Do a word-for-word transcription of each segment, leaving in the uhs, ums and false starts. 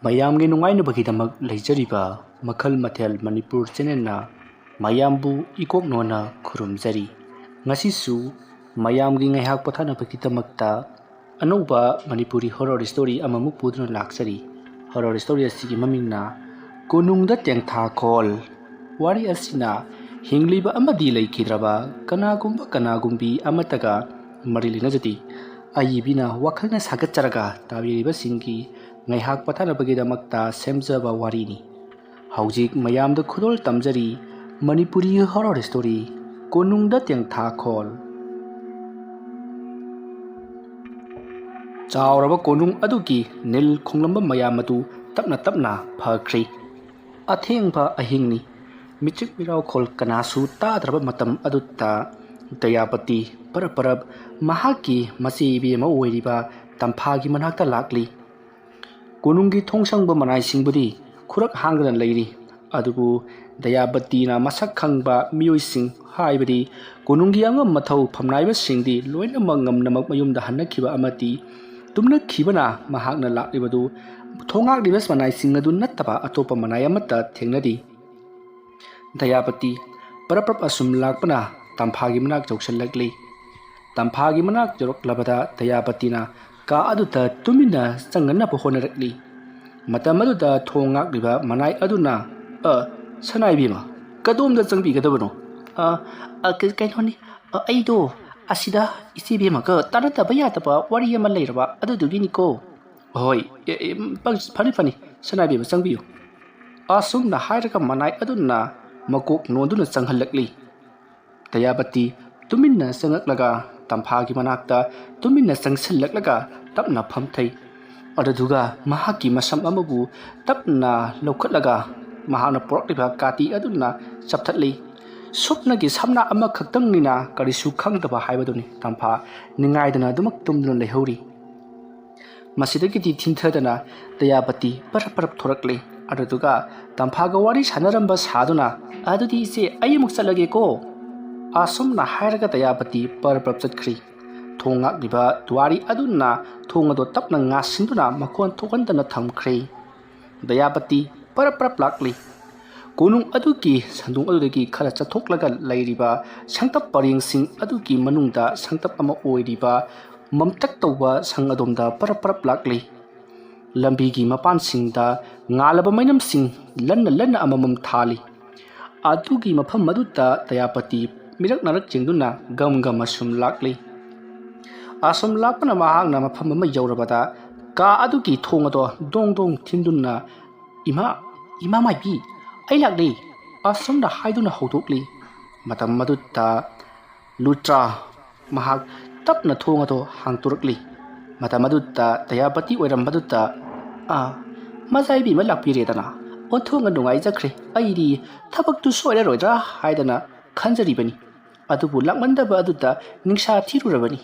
ꯃꯌꯥꯝꯒꯤ ꯅꯨꯡꯉꯥꯏꯅꯕꯒꯤꯗꯃꯛ ꯂꯩꯖꯔꯤꯕ ꯃꯈꯜ ꯃꯊꯦꯜ ꯃꯅꯤꯄꯨꯔ ꯆꯦꯅꯦꯜꯅ ꯃꯌꯥꯝꯕꯨ ꯏꯀꯣꯛ ꯅꯣꯟꯅ ꯈꯨꯔꯨꯝꯖꯔꯤ꯫ ꯉꯁꯤꯁꯨ ꯃꯌꯥꯝꯒꯤ ꯉꯥꯏꯍꯥꯛ ꯄꯣꯊꯥꯅꯕꯒꯤꯗꯃꯛꯇ ꯑꯅꯧꯕ ꯃꯅꯤꯄꯨꯔꯤ ꯍꯣꯔꯔ ꯁ꯭ꯇꯣꯔꯤ ꯑꯃꯃꯨꯛ ꯄꯨꯗꯨꯅ ꯂꯥꯛꯆꯔꯤ꯫ ꯍꯣꯔꯔ ꯁ꯭ꯇꯣꯔꯤ ꯑꯁꯤꯒꯤ ꯃꯃꯤꯡꯅ ꯀꯣꯅꯨꯡꯗ ꯇꯦꯡꯊꯥꯈꯣꯜ꯫ ꯋꯥꯔꯤ ꯑꯁꯤꯅ ꯍꯤꯡꯂꯤꯕ ꯑꯃꯗꯤ ꯂꯩꯈꯤꯗ꯭ꯔꯕ ꯀꯅꯥꯒꯨꯝꯕ ꯀꯅꯥꯒꯨꯝꯕꯤ ꯑꯃꯠꯇꯒ ꯃꯔꯤ ꯂꯩꯅꯖꯗꯦ꯫ ꯑꯏꯕꯤꯅ ꯋꯥꯈꯜꯅ ꯁꯥꯒꯠꯆꯔꯒ ꯇꯥꯕꯤꯔꯤꯕꯁꯤꯡꯒꯤ ꯉꯥꯏꯍꯥꯛ ꯄꯣꯊꯥꯅꯕꯒꯤꯗꯃꯛꯇ ꯁꯦꯝꯖꯕ ꯋꯥꯔꯤꯅꯤ꯫ ꯍꯧꯖꯤꯛ ꯃꯌꯥꯝꯗ ꯈꯨꯗꯣꯜ ꯇꯝꯖꯔꯤ ꯃꯅꯤꯄꯨꯔꯤ ꯍꯣꯔꯔ ꯁ꯭ꯇꯣꯔꯤ ꯀꯣꯅꯨꯡꯗ ꯇꯦꯡꯊꯥꯈꯣꯜ꯫ ꯆꯥꯎꯔꯕ ꯀꯣꯅꯨꯡ ꯑꯗꯨꯒꯤ ꯅꯤꯜ ꯈꯣꯡꯂꯝꯕ ꯃꯌꯥꯝ ꯑꯗꯨ ꯇꯞꯅ ꯇꯞꯅ ꯐꯈ꯭ꯔꯦ꯫ ꯑꯊꯦꯡꯕ ꯑꯍꯤꯡꯅꯤ꯫ ꯃꯤꯆꯤꯛ ꯃꯤꯔꯥꯎꯈꯣꯜ ꯀꯅꯥꯁꯨ ꯇꯥꯗ꯭ꯔꯕ ꯃꯇꯝ ꯑꯗꯨꯗ ꯗꯌꯥꯄꯇꯤ ꯄꯔꯞ ꯄꯔꯞ ꯃꯍꯥꯛꯀꯤ ꯃꯆꯦ ꯏꯕꯦꯝꯃ ꯑꯣꯏꯔꯤꯕ ꯇꯝꯐꯥꯒꯤ ꯃꯅꯥꯛꯇ ꯂꯥꯛꯂꯤ꯫ ꯀꯣꯅꯨꯡꯒꯤ ꯊꯣꯡꯁꯪꯕ ꯃꯅꯥꯏꯁꯤꯡꯕꯨꯗꯤ ꯈꯨꯔꯛ ꯍꯥꯡꯗꯅ ꯂꯩꯔꯤ꯫ ꯑꯗꯨꯕꯨ ꯗꯌꯥꯕꯇꯤꯅ ꯃꯁꯛ ꯈꯪꯕ ꯃꯤꯑꯣꯏꯁꯤꯡ, ꯍꯥꯏꯕꯗꯤ ꯀꯣꯅꯨꯡꯒꯤ ꯑꯉꯝ ꯃꯊꯧ ꯐꯝꯅꯥꯏꯕꯁꯤꯡꯗꯤ ꯂꯣꯏꯅꯃꯛ ꯉꯝꯅꯃꯛ ꯃꯌꯨꯝꯗ ꯍꯟꯅꯈꯤꯕ ꯑꯃꯗꯤ ꯇꯨꯝꯅꯈꯤꯕꯅ ꯃꯍꯥꯛꯅ ꯂꯥꯛꯂꯤꯕꯗꯨ ꯊꯣꯡꯉꯥꯛꯂꯤꯕ ꯃꯅꯥꯏꯁꯤꯡ ꯑꯗꯨ ꯅꯠꯇꯕ ꯑꯇꯣꯞꯄ ꯃꯅꯥꯏ ꯑꯃꯠꯇ ꯊꯦꯡꯅꯗꯦ꯫ ꯗꯌꯥꯕꯇꯤ ꯄꯔꯞ ꯄꯔꯞ ꯑꯁꯨꯝ ꯂꯥꯛꯄꯅ ꯇꯝꯐꯥꯒꯤ ꯃꯅꯥꯛ ꯌꯧꯁꯤꯜꯂꯛꯂꯤ꯫ ꯇꯝꯐꯥꯒꯤ ꯃꯅꯥꯛ ꯌꯧꯔꯛꯂꯕꯗ ꯗꯌꯥꯕꯇꯤꯅ ꯀꯥ ꯑꯗꯨꯗ ꯇꯨꯃꯤꯟꯅ ꯆꯪꯅꯅꯕ ꯍꯣꯠꯅꯔꯛꯂꯤ꯫ ꯃꯇꯝ ꯑꯗꯨꯗ ꯊꯣꯡ ꯉꯥꯛꯂꯤꯕ ꯃꯅꯥꯏ ꯑꯗꯨꯅ, "ꯑ, ꯁꯅꯥꯏꯕꯦꯝꯃ, ꯀꯗꯣꯝꯗ ꯆꯪꯕꯤꯒꯗꯕꯅꯣ?" "ꯑ, ꯑ, ꯀ-, ꯀꯩꯅꯣꯅꯤ, ꯑ, ꯑꯩꯗꯣ ꯑꯁꯤꯗ ꯏꯆꯦꯕꯦꯝꯃꯒ ꯇꯥꯟꯅꯗꯕ ꯌꯥꯗꯕ ꯋꯥꯔꯤ ꯑꯃ ꯂꯩꯔꯕ ꯑꯗꯨꯗꯨꯒꯤꯅꯤꯀꯣ꯫" "ꯍꯣꯏ, ꯑꯦ, ꯑꯦ, ꯎꯝ, ꯄ-, ꯐꯅꯤ, ꯐꯅꯤ, ꯁꯅꯥꯏꯕꯦꯝꯃ, ꯆꯪꯕꯤꯌꯨ꯫" ꯑꯁꯨꯝꯅ ꯍꯥꯏꯔꯒ ꯃꯅꯥꯏ ꯑꯗꯨꯅ ꯃꯀꯣꯛ ꯅꯣꯟꯗꯨꯅ ꯆꯪꯍꯜꯂꯛꯂꯤ꯫ ꯗꯌꯥꯕꯇꯤ ꯇꯨꯃꯤꯟꯅ ꯆꯪꯂꯛꯂꯒ ꯇꯝꯐꯥꯒꯤ ꯃꯅꯥꯛꯇ ꯇꯨꯃꯤꯟꯅ ꯆꯪꯁꯤꯜꯂꯛꯂꯒ ꯇꯞꯅ ꯐꯝꯊꯩ꯫ ꯑꯗꯨꯗꯨꯒ ꯃꯍꯥꯛꯀꯤ ꯃꯁꯝ ꯑꯃꯕꯨ ꯇꯞꯅ ꯂꯧꯈꯠꯂꯒ ꯃꯍꯥꯛꯅ ꯄꯨꯔꯛꯂꯤꯕ ꯀꯥꯇꯤ ꯑꯗꯨꯅ ꯆꯞꯊꯠꯂꯤ꯫ ꯁꯨꯞꯅꯒꯤ ꯁꯝꯅꯥ ꯑꯃꯈꯛꯇꯪꯅꯤꯅ ꯀꯔꯤꯁꯨ ꯈꯪꯗꯕ ꯍꯥꯏꯕꯗꯨꯅꯤ꯫ ꯇꯝꯐꯥ ꯅꯤꯡꯉꯥꯏꯗꯅ ꯑꯗꯨꯃꯛ ꯇꯨꯝꯗꯨꯅ ꯂꯩꯍꯧꯔꯤ꯫ ꯃꯁꯤꯗꯒꯤꯗꯤ ꯊꯤꯟꯊꯗꯅ ꯗꯌꯥꯕꯇꯤ ꯄꯔꯞ ꯄꯔꯞ ꯊꯣꯔꯛꯂꯦ꯫ ꯑꯗꯨꯗꯨꯒ ꯇꯝꯐꯥꯒ ꯋꯥꯔꯤ ꯁꯥꯟꯅꯔꯝꯕ ꯁꯥꯗꯨꯅ, "ꯑꯗꯨꯗꯤ ꯏꯆꯦ, ꯑꯩ ꯑꯃꯨꯛ ꯆꯠꯂꯒꯦꯀꯣ꯫" ꯑꯁꯨꯝꯅ ꯍꯥꯏꯔꯒ ꯗꯌꯥꯕꯇꯤ ꯄꯔꯞ ꯄꯔꯞ ꯆꯠꯈ꯭ꯔꯤ꯫ ꯊꯣꯡ ꯉꯥꯛꯂꯤꯕ ꯗꯨꯋꯥꯔꯤ ꯑꯗꯨꯅ ꯊꯣꯡ ꯑꯗꯨ ꯇꯞꯅ ꯉꯥꯁꯤꯟꯗꯨꯅ ꯃꯈꯣꯟ ꯊꯣꯛꯍꯟꯗꯅ ꯊꯝꯈ꯭ꯔꯦ꯫ ꯗꯌꯥꯄꯇꯤ ꯄꯔꯞ ꯄꯔꯞ ꯂꯥꯛꯂꯤ꯫ ꯀꯣꯅꯨꯡ ꯑꯗꯨꯒꯤ ꯁꯟꯗꯣꯡ ꯑꯗꯨꯗꯒꯤ ꯈꯔ ꯆꯠꯊꯣꯛꯂꯒ ꯂꯩꯔꯤꯕ ꯁꯪꯇꯞ ꯄꯔꯦꯡꯁꯤꯡ ꯑꯗꯨꯒꯤ ꯃꯅꯨꯡꯗ ꯁꯪꯇꯞ ꯑꯃ ꯑꯣꯏꯔꯤꯕ ꯃꯝꯇꯛ ꯇꯧꯕ ꯁꯪ ꯑꯗꯣꯝꯗ ꯄꯔꯞ ꯄꯔꯞ ꯂꯥꯛꯂꯤ꯫ ꯂꯝꯕꯤꯒꯤ ꯃꯄꯥꯟꯁꯤꯡꯗ ꯉꯥꯜꯂꯕ ꯃꯩꯅꯝꯁꯤꯡ ꯂꯟꯅ ꯂꯟꯅ ꯑꯃꯃꯝ ꯊꯥꯜꯂꯤ꯫ ꯑꯗꯨꯒꯤ ꯃꯐꯝ ꯑꯗꯨꯗ ꯗꯌꯥꯄꯇꯤ ꯃꯤꯔꯛ ꯅꯥꯔꯛ ꯌꯦꯡꯗꯨꯅ ꯒꯝ ꯒꯝ ꯑꯁꯨꯝ ꯂꯥꯛꯂꯤ꯫ ꯑꯁꯨꯝ ꯂꯥꯛꯄꯅ ꯃꯍꯥꯛꯅ ꯃꯐꯝ ꯑꯃ ꯌꯧꯔꯕꯗ ꯀꯥ ꯑꯗꯨꯒꯤ ꯊꯣꯡ ꯑꯗꯣ ꯗꯣꯡ ꯗꯣꯡ ꯊꯤꯟꯗꯨꯅ, "ꯏꯃꯥ, ꯏꯃꯥ ꯃꯥꯏꯕꯤ, ꯑꯩ ꯂꯥꯛꯂꯦ!" ꯑꯁꯨꯝꯅ ꯍꯥꯏꯗꯨꯅ ꯍꯧꯗꯣꯛꯂꯤ꯫ ꯃꯇꯝ ꯑꯗꯨꯗ ꯂꯨꯇ꯭ꯔꯥ ꯃꯍꯥꯛ ꯇꯞꯅ ꯊꯣꯡ ꯑꯗꯨ ꯍꯥꯡꯗꯣꯔꯛꯂꯤ꯫ ꯃꯇꯝ ꯑꯗꯨꯗ ꯗꯌꯥꯄꯇꯤ ꯑꯣꯏꯔꯝꯕꯗꯨꯗ, "ꯑꯥ, ꯃꯆꯥ ꯏꯕꯦꯝꯃ ꯂꯥꯛꯄꯤꯔꯦꯗꯅ꯫ ꯑꯣꯟꯊꯣꯛꯅ ꯅꯨꯡꯉꯥꯏꯖꯈ꯭ꯔꯦ꯫ ꯑꯩꯗꯤ ꯊꯕꯛꯇꯨ ꯁꯣꯏꯔꯔꯣꯏꯗ꯭ꯔꯥ ꯍꯥꯏꯗꯅ ꯈꯟꯖꯔꯤꯕꯅꯤ꯫ ꯑꯗꯨꯕꯨ ꯂꯥꯛꯃꯟꯗꯕ ꯑꯗꯨꯗ ꯅꯤꯡꯁꯥ ꯊꯤꯔꯨꯔꯕꯅꯤ꯫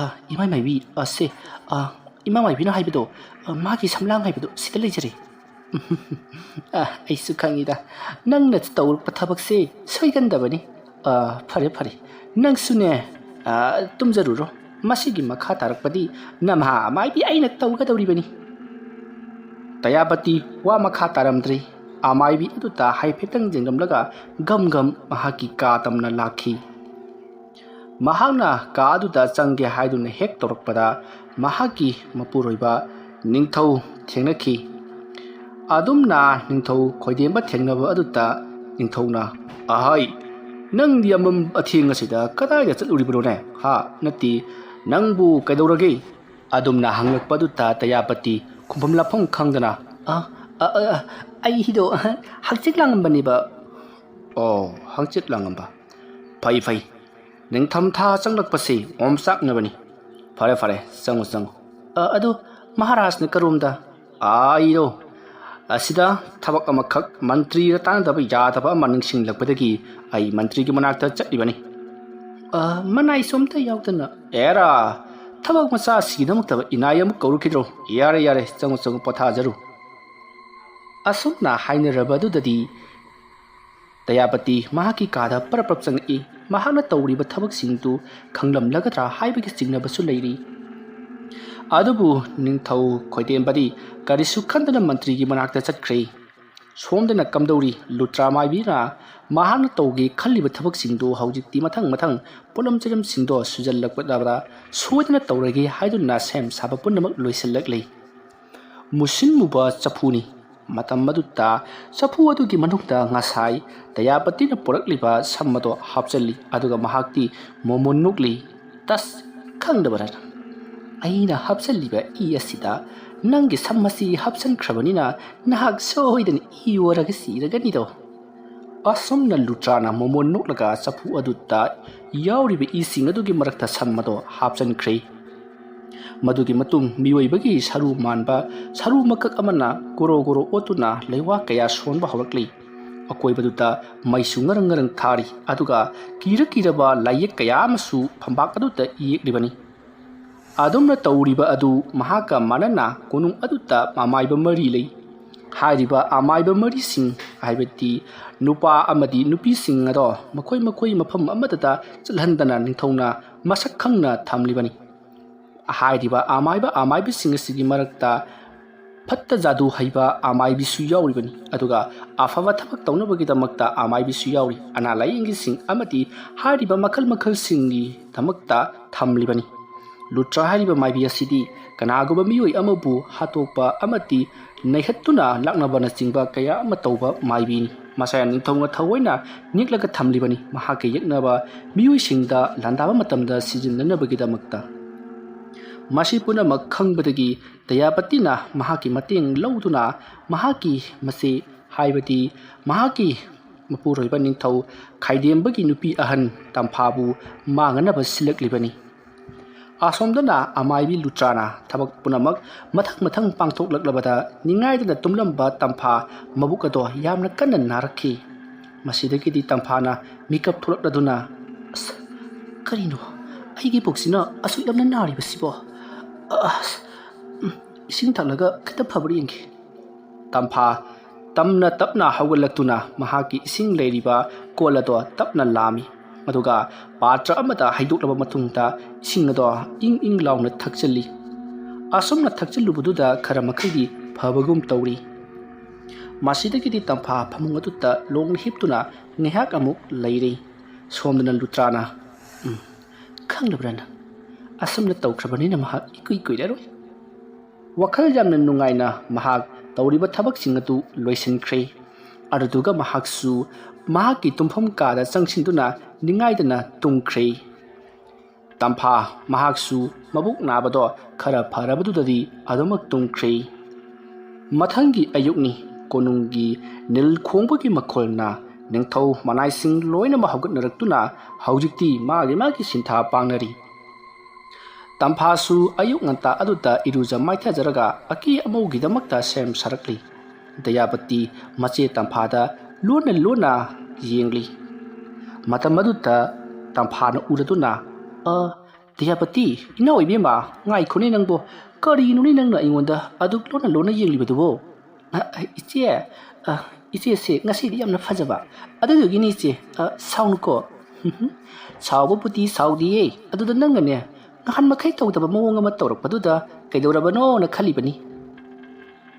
ꯑ, ꯏꯃꯥ ꯃꯥꯏꯕꯤ, ꯑ, ꯁꯦ, ꯑ, ꯏꯃꯥ ꯃꯥꯏꯕꯤꯅ ꯍꯥꯏꯕꯗꯣ, ꯑ, ꯃꯥꯒꯤ ꯁꯝꯂꯥꯡ ꯍꯥꯏꯕꯗꯣ ꯁꯤꯗ ꯂꯩꯖꯔꯦ꯫" "ꯑ, ꯑꯩꯁꯨ ꯈꯪꯉꯤꯗ, ꯅꯪꯅ ꯇꯧꯔꯛꯄ ꯊꯕꯛꯁꯦ ꯁꯣꯏꯒꯟꯗꯕꯅꯤ꯫ ꯑ, ꯐꯔꯦ, ꯐꯔꯦ, ꯅꯪꯁꯨꯅꯦ, ꯑ, ꯇꯨꯝꯖꯔꯨꯔꯣ꯫ ꯃꯁꯤꯒꯤ ꯃꯈꯥ ꯇꯥꯔꯛꯄꯗꯤ ꯅꯃꯥ ꯃꯥꯏꯕꯤ ꯑꯩꯅ ꯇꯧꯒꯗꯧꯔꯤꯕꯅꯤ꯫" ꯗꯌꯥꯄꯇꯤ ꯋꯥ ꯃꯈꯥ ꯇꯥꯔꯝꯗ꯭ꯔꯤ꯫ ꯑꯃꯥꯏꯕꯤ ꯑꯗꯨꯗ ꯍꯥꯏꯐꯦꯠꯇꯪ ꯌꯦꯡꯂꯝꯂꯒ ꯒꯝ ꯒꯝ ꯃꯍꯥꯛꯀꯤ ꯀꯥ ꯇꯝꯅ ꯂꯥꯛꯈꯤ꯫ ꯃꯍꯥꯛꯅ ꯀꯥ ꯑꯗꯨꯗ ꯆꯪꯒꯦ ꯍꯥꯏꯗꯨꯅ ꯍꯦꯛ ꯇꯧꯔꯛꯄꯗ, ꯃꯍꯥꯛꯀꯤ ꯃꯄꯨꯔꯣꯏꯕ ꯅꯤꯡꯊꯧ ꯊꯦꯡꯅꯈꯤ꯫ ꯑꯗꯨꯝꯅ ꯅꯤꯡꯊꯧ ꯈꯣꯏꯗꯦꯝꯕ ꯊꯦꯡꯅꯕ ꯑꯗꯨꯗ ꯅꯤꯡꯊꯧꯅ, "ꯑꯍꯩ, ꯅꯪꯗꯤ ꯑꯃꯝ ꯑꯊꯦꯡ ꯑꯁꯤꯗ ꯀꯗꯥꯏꯗ ꯆꯠꯂꯨꯔꯤꯕꯅꯣꯅꯦ? ꯍꯥ? ꯅꯠꯇꯦ, ꯅꯪꯕꯨ ꯀꯩꯗꯧꯔꯒꯦ?" ꯑꯗꯨꯝꯅ ꯍꯪꯂꯛꯄ ꯑꯗꯨꯗ ꯗꯌꯥꯄꯇꯤ ꯈꯨꯝꯐꯝ ꯂꯥꯛꯐꯝ ꯈꯪꯗꯅ, "ꯑ, ꯑ, ꯑ, ꯑ, ꯑꯩꯗꯣ ꯍꯛꯆꯤꯛ ꯂꯥꯡꯉꯝꯕꯅꯦꯕ꯫" "ꯑꯣ, ꯍꯛꯆꯤꯛ ꯂꯥꯡꯉꯝꯕ꯫ ꯐꯩ, ꯐꯩ꯫ ꯅꯤꯡꯊꯝꯊꯥ ꯆꯪꯂꯛꯄꯁꯤ ꯑꯣꯝꯆꯥꯛꯅꯕꯅꯤ꯫ ꯐꯔꯦ, ꯐꯔꯦ, ꯆꯪꯉꯨ, ꯆꯪꯉꯨ꯫" "ꯑ, ꯑꯗꯨ ꯃꯍꯥꯔꯥꯖꯅ ꯀꯔꯣꯝꯗ?" "ꯑꯩꯔꯣ? ꯑꯁꯤꯗ ꯊꯕꯛ ꯑꯃꯈꯛ ꯃꯟꯇ꯭ꯔꯤꯗ ꯇꯥꯟꯅꯗꯕ ꯌꯥꯗꯕ ꯑꯃ ꯅꯤꯡꯁꯤꯡꯂꯛꯄꯗꯒꯤ ꯑꯩ ꯃꯟꯇ꯭ꯔꯤꯒꯤ ꯃꯅꯥꯛꯇ ꯆꯠꯂꯤꯕꯅꯤ꯫" "ꯑ, ꯃꯅꯥꯏꯁꯨ ꯑꯝꯇ ꯌꯥꯎꯗꯅ꯫" "ꯑꯦꯔꯥ, ꯊꯕꯛ ꯃꯆꯥꯁꯤꯒꯤꯗꯃꯛꯇ ꯏꯅꯥꯏ ꯑꯃꯨꯛ ꯀꯧꯔꯨꯈꯤꯗ꯭ꯔꯣ? ꯌꯥꯔꯦ, ꯌꯥꯔꯦ, ꯆꯪꯉꯨ, ꯆꯪꯉꯨ, ꯄꯣꯊꯥꯖꯔꯨ꯫" ꯑꯁꯨꯝꯅ ꯍꯥꯏꯅꯔꯕ ꯑꯗꯨꯗꯗꯤ ꯗꯌꯥꯄꯇꯤ ꯃꯍꯥꯛꯀꯤ ꯀꯥꯗ ꯄꯔꯞ ꯄꯔꯞ ꯆꯪꯉꯛꯏ꯫ ꯃꯍꯥꯛꯅ ꯇꯧꯔꯤꯕ ꯊꯕꯛꯁꯤꯡꯗꯨ ꯈꯪꯂꯝꯂꯒꯗ꯭ꯔꯥ ꯍꯥꯏꯕꯒꯤ ꯆꯤꯡꯅꯕꯁꯨ ꯂꯩꯔꯤ꯫ ꯑꯗꯨꯕꯨ ꯅꯤꯡꯊꯧ ꯈꯣꯏꯗꯦꯝꯕꯗꯤ ꯀꯔꯤꯁꯨ ꯈꯟꯗꯅ ꯃꯟꯇ꯭ꯔꯤꯒꯤ ꯃꯅꯥꯛꯇ ꯆꯠꯈ꯭ꯔꯦ꯫ ꯁꯣꯝꯗꯅ ꯀꯝꯗꯧꯔꯤ? ꯂꯨꯇ꯭ꯔꯥ ꯃꯥꯏꯕꯤꯅ ꯃꯍꯥꯛꯅ ꯇꯧꯒꯦ ꯈꯜꯂꯤꯕ ꯊꯕꯛꯁꯤꯡꯗꯨ ꯍꯧꯖꯤꯛꯇꯤ ꯃꯊꯪ ꯃꯊꯪ ꯄꯣꯠꯂꯝ ꯆꯩꯔꯝꯁꯤꯡꯗꯣ ꯁꯨꯖꯜꯂꯛꯄꯗ ꯁꯣꯏꯗꯅ ꯇꯧꯔꯒꯦ ꯍꯥꯏꯗꯨꯅ ꯁꯦꯝ ꯁꯥꯕ ꯄꯨꯝꯅꯃꯛ ꯂꯣꯏꯁꯤꯜꯂꯛꯂꯤ꯫ ꯃꯨꯁꯤꯟ ꯃꯨꯕ ꯆꯐꯨꯅꯤ꯫ ꯃꯇꯝ ꯑꯗꯨꯗ ꯆꯐꯨ ꯑꯗꯨꯒꯤ ꯃꯅꯨꯡꯗ ꯉꯁꯥꯏ ꯗꯌꯥꯄꯇꯤꯅ ꯄꯨꯔꯛꯂꯤꯕ ꯁꯝ ꯑꯗꯣ ꯍꯥꯞꯆꯜꯂꯤ, ꯑꯗꯨꯒ ꯃꯍꯥꯛꯇꯤ ꯃꯣꯃꯣꯟ ꯅꯣꯛꯂꯤ꯫ "ꯇꯁ, ꯈꯪꯗꯕꯔꯥ? ꯑꯩꯅ ꯍꯥꯞꯆꯜꯂꯤꯕ ꯏ ꯑꯁꯤꯗ ꯅꯪꯒꯤ ꯁꯝ ꯑꯁꯤ ꯍꯥꯞꯆꯟꯈ꯭ꯔꯕꯅꯤꯅ ꯅꯍꯥꯛ ꯁꯣꯏꯗꯅ ꯏ ꯑꯣꯔꯒ ꯁꯤꯔꯒꯅꯤꯗꯣ!" ꯑꯁꯨꯝꯅ ꯂꯨꯇ꯭ꯔꯥꯅ ꯃꯣꯃꯣꯟ ꯅꯣꯛꯂꯒ ꯆꯐꯨ ꯑꯗꯨꯗ ꯌꯥꯎꯔꯤꯕ ꯏꯁꯤꯡ ꯑꯗꯨꯒꯤ ꯃꯔꯛꯇ ꯁꯝ ꯑꯗꯣ ꯍꯥꯞꯆꯟꯈ꯭ꯔꯦ꯫ ꯃꯗꯨꯒꯤ ꯃꯇꯨꯡ ꯃꯤꯑꯣꯏꯕꯒꯤ ꯁꯔꯨ ꯃꯥꯟꯕ ꯁꯔꯨ ꯃꯀꯛ ꯑꯃꯅ ꯒꯣꯔꯣ ꯒꯣꯔꯣ ꯑꯣꯠꯇꯨꯅ ꯂꯩꯋꯥ ꯀꯌꯥ ꯁꯣꯟꯕ ꯍꯧꯔꯛꯂꯤ꯫ ꯑꯀꯣꯏꯕꯗꯨꯗ ꯃꯩꯁꯨ ꯉꯔꯪ ꯉꯔꯪ ꯊꯥꯔꯤ, ꯑꯗꯨꯒ ꯀꯤꯔ ꯀꯤꯔꯕ ꯂꯥꯏꯌꯦꯛ ꯀꯌꯥ ꯑꯃꯁꯨ ꯐꯝꯕꯥꯛ ꯑꯗꯨꯗ ꯌꯦꯛꯂꯤꯕꯅꯤ꯫ ꯑꯗꯨꯝꯅ ꯇꯧꯔꯤꯕ ꯑꯗꯨ ꯃꯍꯥꯛꯀ ꯃꯥꯟꯅꯅ ꯀꯣꯅꯨꯡ ꯑꯗꯨꯗ ꯑꯃꯥꯏꯕ ꯃꯔꯤ ꯂꯩ꯫ ꯍꯥꯏꯔꯤꯕ ꯑꯃꯥꯏꯕ ꯃꯔꯤꯁꯤꯡ, ꯍꯥꯏꯕꯗꯤ ꯅꯨꯄꯥ ꯑꯃꯗꯤ ꯅꯨꯄꯤꯁꯤꯡ ꯑꯗꯣ ꯃꯈꯣꯏ ꯃꯈꯣꯏ ꯃꯐꯝ ꯑꯃꯗꯇ ꯆꯠꯍꯟꯗꯅ ꯅꯤꯡꯊꯧꯅ ꯃꯁꯛ ꯈꯪꯅ ꯊꯝꯂꯤꯕꯅꯤ꯫ ꯍꯥꯏꯔꯤꯕ ꯑꯃꯥꯏꯕ ꯑꯃꯥꯏꯕꯤꯁꯤꯡ ꯑꯁꯤꯒꯤ ꯃꯔꯛꯇ ꯐꯠꯇ ꯖꯥꯗꯨ ꯍꯩꯕ ꯑꯃꯥꯏꯕꯤꯁꯨ ꯌꯥꯎꯔꯤꯕꯅꯤ, ꯑꯗꯨꯒ ꯑꯐꯕ ꯊꯕꯛ ꯇꯧꯅꯕꯒꯤꯗꯃꯛꯇ ꯑꯃꯥꯏꯕꯤꯁꯨ ꯌꯥꯎꯔꯤ꯫ ꯑꯅꯥ ꯂꯥꯏꯌꯦꯡꯒꯤꯁꯤꯡ ꯑꯃꯗꯤ ꯍꯥꯏꯔꯤꯕ ꯃꯈꯜ ꯃꯈꯜꯁꯤꯡꯒꯤꯗꯃꯛꯇ ꯊꯝꯂꯤꯕꯅꯤ꯫ ꯂꯨꯇ꯭ꯔꯥ ꯍꯥꯏꯔꯤꯕ ꯃꯥꯏꯕꯤ ꯑꯁꯤꯗꯤ ꯀꯅꯥꯒꯨꯝꯕ ꯃꯤꯑꯣꯏ ꯑꯃꯕꯨ ꯍꯥꯠꯇꯣꯛꯄ ꯑꯃꯗꯤ ꯅꯩꯍꯠꯇꯨꯅ ꯂꯥꯛꯅꯕꯅꯆꯤꯡꯕ ꯀꯌꯥ ꯑꯃ ꯇꯧꯕ ꯃꯥꯏꯕꯤꯅꯤ꯫ ꯃꯁꯥ ꯅꯤꯡꯊꯧꯅ ꯊꯑꯣꯏꯅ ꯅꯦꯛꯂꯒ ꯊꯝꯂꯤꯕꯅꯤ, ꯃꯍꯥꯛꯀ ꯌꯦꯛꯅꯕ ꯃꯤꯑꯣꯏꯁꯤꯡꯗ ꯂꯥꯟꯗꯥꯕ ꯃꯇꯝꯗ ꯁꯤꯖꯤꯟꯅꯅꯕꯒꯤꯗꯃꯛꯇ꯫ ꯃꯁꯤ ꯄꯨꯝꯅꯃꯛ ꯈꯪꯕꯗꯒꯤ ꯗꯌꯥꯄꯇꯤꯅ ꯃꯍꯥꯛꯀꯤ ꯃꯇꯦꯡ ꯂꯧꯗꯨꯅ ꯃꯍꯥꯛꯀꯤ ꯃꯆꯦ, ꯍꯥꯏꯕꯗꯤ ꯃꯍꯥꯛꯀꯤ ꯃꯄꯨꯔꯣꯏꯕ ꯅꯤꯡꯊꯧ ꯈꯥꯏꯗꯦꯝꯕꯒꯤ ꯅꯨꯄꯤ ꯑꯍꯟ ꯇꯝꯐꯥꯕꯨ ꯃꯥꯡꯅꯅꯕ ꯁꯤꯜꯂꯛꯂꯤꯕꯅꯤ꯫ ꯑꯁꯣꯝꯗꯅ ꯑꯃꯥꯏꯕꯤ ꯂꯨꯇ꯭ꯔꯥꯅ ꯊꯕꯛ ꯄꯨꯝꯅꯃꯛ ꯃꯊꯪ ꯃꯊꯪ ꯄꯥꯡꯊꯣꯛꯂꯛꯂꯕꯗ ꯅꯤꯡꯉꯥꯏꯗꯅ ꯇꯨꯝꯂꯝꯕ ꯇꯝꯐꯥ ꯃꯕꯨꯛ ꯑꯗꯣ ꯌꯥꯝꯅ ꯀꯟꯅ ꯅꯥꯔꯛꯈꯤ꯫ ꯃꯁꯤꯗꯒꯤꯗꯤ ꯇꯝꯐꯥꯅ ꯃꯤꯀꯞ ꯊꯣꯛꯂꯛꯂꯗꯨꯅ, "ꯑꯁ, ꯀꯔꯤꯅꯣ? ꯑꯩꯒꯤ ꯄꯨꯛꯁꯤꯅ ꯑꯁꯨꯛ ꯌꯥꯝꯅ ꯅꯥꯔꯤꯕꯁꯤꯕꯣ? ꯑꯁ, ꯎꯝ, ꯏꯁꯤꯡ ꯊꯛꯂꯒ ꯈꯤꯇ ꯐꯕ꯭ꯔꯥ ꯌꯦꯡꯒꯦ꯫" ꯇꯝꯐꯥ ꯇꯝꯅ ꯇꯞꯅ ꯍꯧꯒꯠꯂꯛꯇꯨꯅ ꯃꯍꯥꯛꯀꯤ ꯏꯁꯤꯡ ꯂꯩꯔꯤꯕ ꯀꯣꯜ ꯑꯗꯣ ꯇꯞꯅ ꯂꯥꯝꯃꯤ꯫ ꯑꯗꯨꯒ ꯄꯥꯇ꯭ꯔ ꯑꯃꯗ ꯍꯩꯗꯣꯛꯂꯕ ꯃꯇꯨꯡꯗ ꯏꯁꯤꯡ ꯑꯗꯣ ꯏꯪ ꯏꯪ ꯂꯥꯎꯅ ꯊꯛꯆꯜꯂꯤ꯫ ꯑꯁꯨꯝꯅ ꯊꯛꯆꯤꯜꯂꯨꯕꯗꯨꯗ ꯈꯔ ꯃꯈꯩꯗꯤ ꯐꯕꯒꯨꯝ ꯇꯧꯔꯤ꯫ ꯃꯁꯤꯗꯒꯤꯗꯤ ꯇꯝꯐꯥ ꯐꯃꯨꯡ ꯑꯗꯨꯗ ꯂꯣꯡꯅ ꯍꯤꯞꯇꯨꯅ ꯉꯥꯏꯍꯥꯛ ꯑꯃꯨꯛ ꯂꯩꯔꯤ꯫ ꯁꯣꯝꯗꯅ ꯂꯨꯇ꯭ꯔꯥꯅ, "ꯎꯝ, ꯈꯪꯂꯕ꯭ꯔꯥ ꯅꯪ? ꯑꯁꯨꯝꯅ ꯇꯧꯈ꯭ꯔꯕꯅꯤꯅ ꯃꯍꯥꯛ ꯏꯀꯨꯏ ꯀꯨꯏꯔꯔꯣꯏ꯫" ꯋꯥꯈꯜ ꯌꯥꯝꯅ ꯅꯨꯡꯉꯥꯏꯅ ꯃꯍꯥꯛ ꯇꯧꯔꯤꯕ ꯊꯕꯛꯁꯤꯡ ꯑꯗꯨ ꯂꯣꯏꯁꯤꯟꯈ꯭ꯔꯦ꯫ ꯑꯗꯨꯗꯨꯒ ꯃꯍꯥꯛꯁꯨ ꯃꯍꯥꯛꯀꯤ ꯇꯨꯝꯐꯝ ꯀꯥꯗ ꯆꯪꯁꯤꯟꯗꯨꯅ ꯅꯤꯡꯉꯥꯏꯗꯅ ꯇꯨꯝꯈ꯭ꯔꯦ꯫ ꯇꯝꯐꯥ ꯃꯍꯥꯛꯁꯨ ꯃꯕꯨꯛ ꯅꯥꯕꯗꯣ ꯈꯔ ꯐꯔꯕꯗꯨꯗꯗꯤ ꯑꯗꯨꯃꯛ ꯇꯨꯝꯈ꯭ꯔꯦ꯫ ꯃꯊꯪꯒꯤ ꯑꯌꯨꯛꯅꯤ꯫ ꯀꯣꯅꯨꯡꯒꯤ ꯅꯤꯜ ꯈꯣꯡꯕꯒꯤ ꯃꯈꯣꯜꯅ ꯅꯤꯡꯊꯧ ꯃꯅꯥꯏꯁꯤꯡ ꯂꯣꯏꯅꯃꯛ ꯍꯧꯒꯠꯅꯔꯛꯇꯨꯅ ꯍꯧꯖꯤꯛꯇꯤ ꯃꯥꯒꯤ ꯃꯥꯒꯤ ꯁꯤꯟꯊꯥ ꯄꯥꯡꯅꯔꯤ꯫ ꯇꯝꯐꯥꯁꯨ ꯑꯌꯨꯛ ꯉꯟꯇꯥ ꯑꯗꯨꯗ ꯏꯔꯨꯖ ꯃꯥꯏꯊꯖꯔꯒ ꯑꯀꯦ ꯑꯃꯧꯒꯤꯗꯃꯛꯇ ꯁꯦꯝ ꯁꯥꯔꯛꯂꯤ꯫ ꯗꯌꯥꯄꯇꯤ ꯃꯆꯦ ꯇꯝꯐꯥꯗ ꯂꯣꯟꯅ ꯂꯣꯟꯅ ꯌꯦꯡꯂꯤ꯫ ꯃꯇꯝ ꯑꯗꯨꯗ ꯇꯝꯐꯥꯅ ꯎꯔꯗꯨꯅ, "ꯑ, ꯗꯌꯥꯄꯇꯤ, ꯏꯅꯥꯎ ꯏꯕꯦꯝꯃ, ꯉꯥꯏꯈꯣꯅꯦ ꯅꯪꯕꯨ, ꯀꯔꯤꯅꯣꯅꯦ ꯅꯪꯅ ꯑꯩꯉꯣꯟꯗ ꯑꯗꯨꯛ ꯂꯣꯟꯅ ꯂꯣꯟꯅ ꯌꯦꯡꯂꯤꯕꯗꯨꯕꯣ?" "ꯑ, ꯑ, ꯏꯆꯦ, ꯑ, ꯏꯆꯦꯁꯦ ꯉꯁꯤꯗꯤ ꯌꯥꯝꯅ ꯐꯖꯕ, ꯑꯗꯨꯗꯨꯒꯤꯅꯤ ꯏꯆꯦ, ꯑ, ꯁꯥꯎꯅꯨꯀꯣ꯫" "ꯁꯥꯎꯕꯕꯨꯗꯤ ꯁꯥꯎꯗꯤꯌꯦ, ꯑꯗꯨꯗ ꯅꯪꯅꯅꯦ ꯅꯍꯥꯟ ꯃꯈꯩ ꯇꯧꯗꯕ ꯃꯑꯣꯡ ꯑꯃ ꯇꯧꯔꯛꯄꯗꯨꯗ ꯀꯩꯗꯧꯔꯕꯅꯣꯅ ꯈꯜꯂꯤꯕꯅꯤ꯫"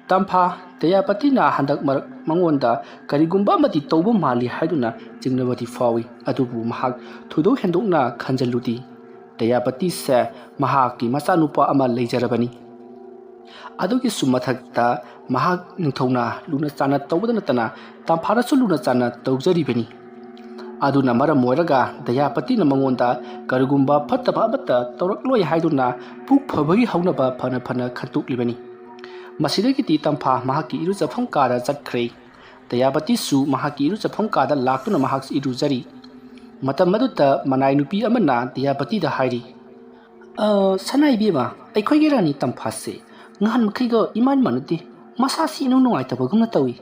ꯇꯝꯐꯥ ꯗꯌꯥꯄꯇꯤꯅ ꯍꯟꯗꯛ ꯃꯔꯛ ꯃꯉꯣꯟꯗ ꯀꯔꯤꯒꯨꯝꯕ ꯑꯃꯗꯤ ꯇꯧꯕ ꯃꯥꯜꯂꯤ ꯍꯥꯏꯗꯨꯅ ꯆꯤꯡꯅꯕꯗꯤ ꯐꯥꯎꯏ, ꯑꯗꯨꯕꯨ ꯃꯍꯥꯛ ꯊꯣꯏꯗꯣꯛ ꯍꯦꯟꯗꯣꯛꯅ ꯈꯟꯖꯤꯜꯂꯨꯗꯤ꯫ ꯗꯌꯥꯄꯇꯤꯁꯦ ꯃꯍꯥꯛꯀꯤ ꯃꯆꯥꯅꯨꯄꯥ ꯑꯃ ꯂꯩꯖꯔꯕꯅꯤ꯫ ꯑꯗꯨꯒꯤꯁꯨ ꯃꯊꯛꯇ ꯃꯍꯥꯛ ꯅꯤꯡꯊꯧꯅ ꯂꯨꯅ ꯆꯥꯟꯅ ꯇꯧꯕꯗ ꯅꯠꯇꯅ ꯇꯝꯐꯥꯅꯁꯨ ꯂꯨꯅ ꯆꯥꯟꯅ ꯇꯧꯖꯔꯤꯕꯅꯤ꯫ ꯑꯗꯨꯅ ꯃꯔꯝ ꯑꯣꯏꯔꯒ ꯗꯌꯥꯄꯇꯤꯅ ꯃꯉꯣꯟꯗ ꯀꯔꯤꯒꯨꯝꯕ ꯐꯠꯇꯕ ꯑꯃꯠꯇ ꯇꯧꯔꯛꯂꯣꯏ ꯍꯥꯏꯗꯨꯅ ꯄꯨꯛ ꯐꯕꯒꯤ ꯍꯧꯅꯕ ꯐꯅ ꯐꯅ ꯈꯟꯇꯣꯛꯂꯤꯕꯅꯤ꯫ ꯃꯁꯤꯗꯒꯤꯗꯤ ꯇꯝꯐꯥ ꯃꯍꯥꯛꯀꯤ ꯏꯔꯨꯖꯐꯝ ꯀꯥꯗ ꯆꯠꯈ꯭ꯔꯦ꯫ ꯗꯌꯥꯄꯇꯤꯁꯨ ꯃꯍꯥꯛꯀꯤ ꯏꯔꯨꯖꯐꯝ ꯀꯥꯗ ꯂꯥꯛꯇꯨꯅ ꯃꯍꯥꯛꯁꯨ ꯏꯔꯨꯖꯔꯤ꯫ ꯃꯇꯝ ꯑꯗꯨꯗ ꯃꯅꯥꯏ ꯅꯨꯄꯤ ꯑꯃꯅ ꯗꯌꯥꯄꯇꯤꯗ ꯍꯥꯏꯔꯤ, "ꯑ, ꯁꯅꯥ ꯏꯕꯦꯝꯃ, ꯑꯩꯈꯣꯏꯒꯤ ꯔꯥꯅꯤ ꯇꯝꯐꯥꯁꯦ ꯅꯍꯥꯟ ꯃꯈꯩꯒ ꯏꯃꯥꯟ ꯃꯥꯟꯅꯗꯦ꯫ ꯃꯁꯥꯁꯤ ꯏꯅꯨꯡ ꯅꯨꯡꯉꯥꯏꯇꯕꯒꯨꯝꯅ ꯇꯧꯏ꯫"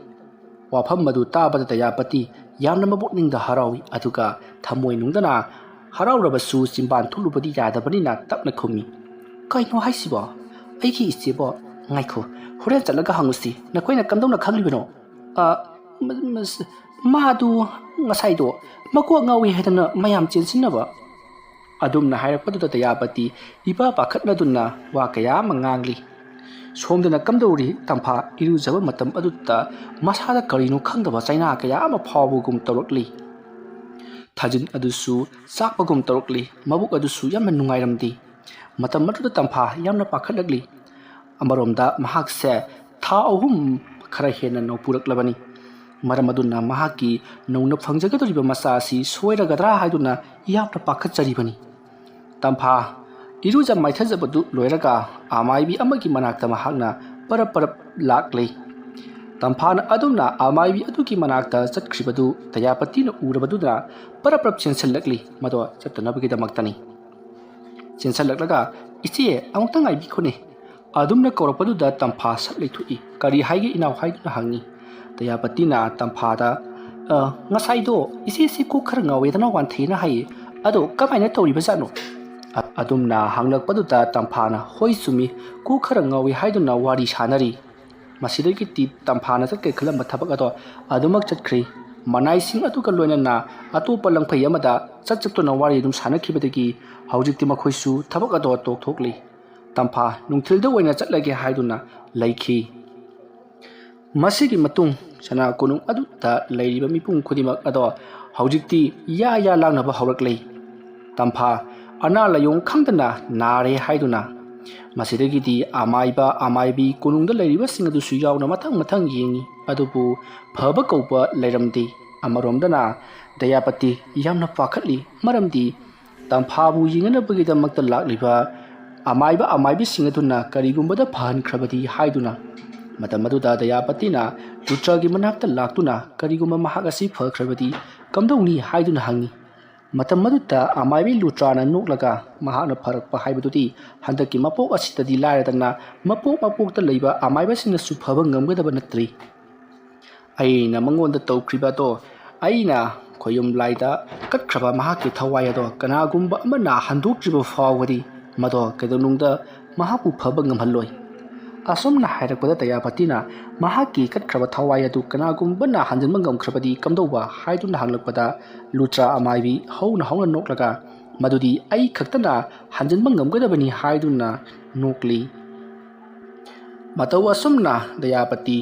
ꯋꯥꯐꯝ ꯑꯗꯨ ꯇꯥꯕꯗ ꯗꯌꯥꯄꯇꯤ ꯌꯥꯝꯅ ꯃꯄꯨꯛꯅꯤꯡꯗ ꯍꯔꯥꯎꯏ, ꯑꯗꯨꯒ ꯊꯃꯣꯏꯅꯨꯡꯗꯅ ꯍꯔꯥꯎꯔꯕꯁꯨ ꯆꯤꯟꯕꯥꯟ ꯊꯣꯛꯂꯨꯕꯗꯤ ꯌꯥꯗꯕꯅꯤꯅ ꯇꯞꯅ ꯈꯨꯝꯃꯤ, "ꯀꯩꯅꯣ ꯍꯥꯏꯁꯤꯕꯣ? ꯑꯩꯒꯤ ꯏꯆꯦꯕꯣ? ꯉꯥꯏꯈꯣ, ꯍꯣꯔꯦꯟ ꯆꯠꯂꯒ ꯍꯪꯉꯨꯁꯤ꯫ ꯅꯈꯣꯏꯅ ꯀꯝꯗꯧꯅ ꯈꯪꯂꯤꯕꯅꯣ?" "ꯑ, ꯃ-, ꯃ-, ꯃꯥꯗꯨ ꯉꯁꯥꯏꯗꯣ ꯃꯀꯣꯛ ꯉꯥꯎꯏ ꯍꯥꯏꯗꯅ ꯃꯌꯥꯝ ꯆꯦꯟꯁꯤꯟꯅꯕ꯫ ꯑꯗꯨꯝꯅ ꯍꯥꯏꯔꯛꯄꯗꯨꯗ ꯗꯌꯥꯄꯇꯤ ꯏꯄꯥ ꯄꯥꯈꯠꯅꯗꯨꯅ ꯋꯥ ꯀꯌꯥ ꯑꯃ ꯉꯥꯡꯂꯤ꯫ ꯁꯣꯝꯗꯅ ꯀꯝꯗꯧꯔꯤ? ꯇꯝꯐꯥ ꯏꯔꯨꯖꯕ ꯃꯇꯝ ꯑꯗꯨꯗ ꯃꯁꯥꯗ ꯀꯔꯤꯅꯣ ꯈꯪꯗꯕ ꯆꯩꯅꯥ ꯀꯌꯥ ꯑꯃ ꯐꯥꯎꯕꯒꯨꯝ ꯇꯧꯔꯛꯂꯤ꯫ ꯊꯥꯖꯤꯟ ꯑꯗꯨꯁꯨ ꯆꯥꯛꯄꯒꯨꯝ ꯇꯧꯔꯛꯂꯤ꯫ ꯃꯕꯨꯛ ꯑꯗꯨꯁꯨ ꯌꯥꯝꯅ ꯅꯨꯡꯉꯥꯏꯔꯝꯗꯦ꯫ ꯃꯇꯝ ꯑꯗꯨꯗ ꯇꯝꯐꯥ ꯌꯥꯝꯅ ꯄꯥꯈꯠꯂꯛꯂꯤ꯫ ꯑꯃꯔꯣꯝꯗ ꯃꯍꯥꯛꯁꯦ ꯊꯥ ꯑꯍꯨꯝ ꯈꯔ ꯍꯦꯟꯅ ꯅꯧꯄꯨꯔꯛꯂꯕꯅꯤ꯫ ꯃꯔꯝ ꯑꯗꯨꯅ ꯃꯍꯥꯛꯀꯤ ꯅꯧꯅ ꯐꯪꯖꯒꯗꯧꯔꯤꯕ ꯃꯆꯥ ꯑꯁꯤ ꯁꯣꯏꯔꯒꯗ꯭ꯔꯥ ꯍꯥꯏꯗꯨꯅ ꯌꯥꯝꯅ ꯄꯥꯈꯠꯆꯔꯤꯕꯅꯤ꯫ ꯇꯝꯐꯥ ꯏꯔꯨꯖ ꯃꯥꯏꯊꯖꯕꯗꯨ ꯂꯣꯏꯔꯒ ꯑꯃꯥꯏꯕꯤ ꯑꯃꯒꯤ ꯃꯅꯥꯛꯇ ꯃꯍꯥꯛꯅ ꯄꯔꯞ ꯄꯔꯞ ꯂꯥꯛꯂꯤ꯫ ꯇꯝꯐꯥꯅ ꯑꯗꯨꯝꯅ ꯑꯃꯥꯏꯕꯤ ꯑꯗꯨꯒꯤ ꯃꯅꯥꯛꯇ ꯆꯠꯈ꯭ꯔꯤꯕꯗꯨ ꯗꯌꯥꯄꯇꯤꯅ ꯎꯔꯕꯗꯨꯅ ꯄꯔꯞ ꯄꯔꯞ ꯆꯦꯟꯁꯤꯜꯂꯛꯂꯤ꯫ ꯃꯗꯣ ꯆꯠꯇꯅꯕꯒꯤꯗꯃꯛꯇꯅꯤ꯫ ꯆꯦꯟꯁꯤꯜꯂꯛꯂꯒ, "ꯏꯆꯦ, ꯑꯃꯨꯛꯇ ꯉꯥꯏꯕꯤꯈꯣꯅꯦ," ꯑꯗꯨꯝꯅ ꯀꯧꯔꯛꯄꯗꯨꯗ ꯇꯝꯐꯥ ꯁꯠ ꯂꯩꯊꯣꯛꯏ꯫ "ꯀꯔꯤ ꯍꯥꯏꯒꯦ ꯏꯅꯥꯎ?" ꯍꯥꯏꯗꯨꯅ ꯍꯪꯉꯤ꯫ ꯗꯌꯥꯄꯇꯤꯅ ꯇꯝꯐꯥꯗ, "ꯑ, ꯉꯁꯥꯏꯗꯣ ꯏꯆꯦꯁꯤ ꯀꯣꯛ ꯈꯔ ꯉꯥꯎꯋꯦꯗꯅ ꯋꯥꯟꯊꯩꯅ ꯍꯥꯏꯌꯦ꯫ ꯑꯗꯣ ꯀꯃꯥꯏꯅ ꯇꯧꯔꯤꯕꯖꯥꯠꯅꯣ?" ꯑ-, ꯑꯗꯨꯝꯅ ꯍꯪꯂꯛꯄꯗꯨꯗ ꯇꯝꯐꯥꯅ, "ꯍꯣꯏ ꯆꯨꯝꯃꯤ, ꯀꯣꯛ ꯈꯔ ꯉꯥꯎꯋꯤ" ꯍꯥꯏꯗꯨꯅ ꯋꯥꯔꯤ ꯁꯥꯟꯅꯔꯤ꯫ ꯃꯁꯤꯗꯒꯤꯗꯤ ꯇꯝꯐꯥꯅ ꯆꯠꯀꯦ ꯈꯜꯂꯝꯕ ꯊꯕꯛ ꯑꯗꯣ ꯑꯗꯨꯃꯛ ꯆꯠꯈ꯭ꯔꯤ꯫ ꯃꯅꯥꯏꯁꯤꯡ ꯑꯗꯨꯒ ꯂꯣꯏꯅꯅ ꯑꯇꯣꯞꯄ ꯂꯪꯐꯩ ꯑꯃꯗ ꯆꯠ ꯆꯠꯇꯨꯅ ꯋꯥꯔꯤ ꯑꯗꯨꯝ ꯁꯥꯟꯅꯈꯤꯕꯗꯒꯤ ꯍꯧꯖꯤꯛꯇꯤ ꯃꯈꯣꯏꯁꯨ ꯊꯕꯛ ꯑꯗꯣ ꯇꯣꯛꯊꯣꯛꯂꯤ꯫ ꯇꯝꯐꯥ ꯅꯨꯡꯊꯤꯜꯗ ꯑꯣꯏꯅ ꯆꯠꯂꯒꯦ ꯍꯥꯏꯗꯨꯅ ꯂꯩꯈꯤ꯫ ꯃꯁꯤꯒꯤ ꯃꯇꯨꯡ ꯁꯅꯥ ꯀꯣꯅꯨꯡ ꯑꯗꯨꯗ ꯂꯩꯔꯤꯕ ꯃꯤꯄꯨꯝ ꯈꯨꯗꯤꯡꯃꯛ ꯑꯗꯣ ꯍꯧꯖꯤꯛꯇꯤ ꯌꯥ ꯌꯥ ꯂꯥꯡꯅꯕ ꯍꯧꯔꯛꯂꯦ꯫ ꯇꯝꯐꯥ ꯑꯅꯥ ꯂꯥꯏꯌꯣꯡ ꯈꯪꯗꯅ ꯅꯥꯔꯦ ꯍꯥꯏꯗꯨꯅ꯫ ꯃꯁꯤꯗꯒꯤꯗꯤ ꯑꯃꯥꯏꯕ, ꯑꯃꯥꯏꯕꯤ, ꯀꯣꯅꯨꯡꯗ ꯂꯩꯔꯤꯕꯁꯤꯡ ꯑꯗꯨꯁꯨ ꯌꯥꯎꯅ ꯃꯊꯪ ꯃꯊꯪ ꯌꯦꯡꯉꯤ꯫ ꯑꯗꯨꯕꯨ ꯐꯕ ꯀꯧꯕ ꯂꯩꯔꯝꯗꯦ꯫ ꯑꯃꯔꯣꯝꯗꯅ ꯗꯌꯥꯄꯇꯤ ꯌꯥꯝꯅ ꯄꯥꯈꯠꯂꯤ, ꯃꯔꯝꯗꯤ ꯇꯝꯐꯥꯕꯨ ꯌꯦꯡꯅꯅꯕꯒꯤꯗꯃꯛꯇ ꯂꯥꯛꯂꯤꯕ ꯑꯃꯥꯏꯕ ꯑꯃꯥꯏꯕꯤꯁꯤꯡ ꯑꯗꯨꯅ ꯀꯔꯤꯒꯨꯝꯕꯗ ꯐꯍꯟꯈ꯭ꯔꯕꯗꯤ ꯍꯥꯏꯗꯨꯅ꯫ ꯃꯇꯝ ꯑꯗꯨꯗ ꯗꯌꯥꯄꯇꯤꯅ ꯂꯨꯇ꯭ꯔꯒꯤ ꯃꯅꯥꯛꯇ ꯂꯥꯛꯇꯨꯅ ꯀꯔꯤꯒꯨꯝꯕ ꯃꯍꯥꯛ ꯑꯁꯤ ꯐꯈ꯭ꯔꯕꯗꯤ ꯀꯝꯗꯧꯅꯤ ꯍꯥꯏꯗꯨꯅ ꯍꯪꯉꯤ꯫ ꯃꯇꯝ ꯑꯗꯨꯗ ꯑꯃꯥꯏꯕꯤ ꯂꯨꯇ꯭ꯔꯥꯅ ꯅꯣꯛꯂꯒ, "ꯃꯍꯥꯛꯅ ꯐꯔꯛꯄ ꯍꯥꯏꯕꯗꯨꯗꯤ ꯍꯟꯗꯛꯀꯤ ꯃꯄꯣꯛ ꯑꯁꯤꯗꯗꯤ ꯂꯥꯏꯔꯗꯅ ꯃꯄꯣꯛ ꯃꯄꯣꯛꯇ ꯂꯩꯕ ꯑꯃꯥꯏꯕꯁꯤꯡꯅꯁꯨ ꯐꯕ ꯉꯝꯒꯗꯕ ꯅꯠꯇ꯭ꯔꯤ꯫ ꯑꯩꯅ ꯃꯉꯣꯟꯗ ꯇꯧꯈ꯭ꯔꯤꯕ ꯑꯗꯣ, ꯑꯩꯅ ꯈꯣꯌꯨꯝ ꯂꯥꯏꯗ ꯀꯠꯈ꯭ꯔꯕ ꯃꯍꯥꯛꯀꯤ ꯊꯋꯥꯏ ꯑꯗꯣ ꯀꯅꯥꯒꯨꯝꯕ ꯑꯃꯅ ꯍꯟꯗꯣꯛꯇ꯭ꯔꯤꯕ ꯐꯥꯎꯕꯗꯤ ꯃꯗꯣ ꯀꯩꯗꯧꯅꯨꯡꯗ ꯃꯍꯥꯛꯄꯨ ꯐꯕ ꯉꯝꯍꯜꯂꯣꯏ꯫" ꯑꯁꯨꯝꯅ ꯍꯥꯏꯔꯛꯄꯗ ꯗꯌꯥꯄꯇꯤꯅ, "ꯃꯍꯥꯛꯀꯤ ꯀꯠꯈ꯭ꯔꯕ ꯊꯋꯥꯏ ꯑꯗꯨ ꯀꯅꯥꯒꯨꯝꯕꯅ ꯍꯟꯖꯤꯟꯕ ꯉꯝꯈ꯭ꯔꯕꯗꯤ ꯀꯝꯗꯧꯕ?" ꯍꯥꯏꯗꯨꯅ ꯍꯪꯂꯛꯄꯗ ꯂꯨꯇ꯭ꯔꯥ ꯑꯃꯥꯏꯕꯤ ꯍꯧꯅ ꯍꯧꯅ ꯅꯣꯛꯂꯒ, ꯃꯗꯨꯗꯤ ꯑꯩ ꯈꯛꯇꯅ ꯍꯟꯖꯤꯟꯕ ꯉꯝꯒꯗꯕꯅꯤ ꯍꯥꯏꯗꯨꯅ ꯅꯣꯛꯂꯤ꯫ ꯃꯇꯧ ꯑꯁꯨꯝꯅ ꯗꯌꯥꯄꯇꯤ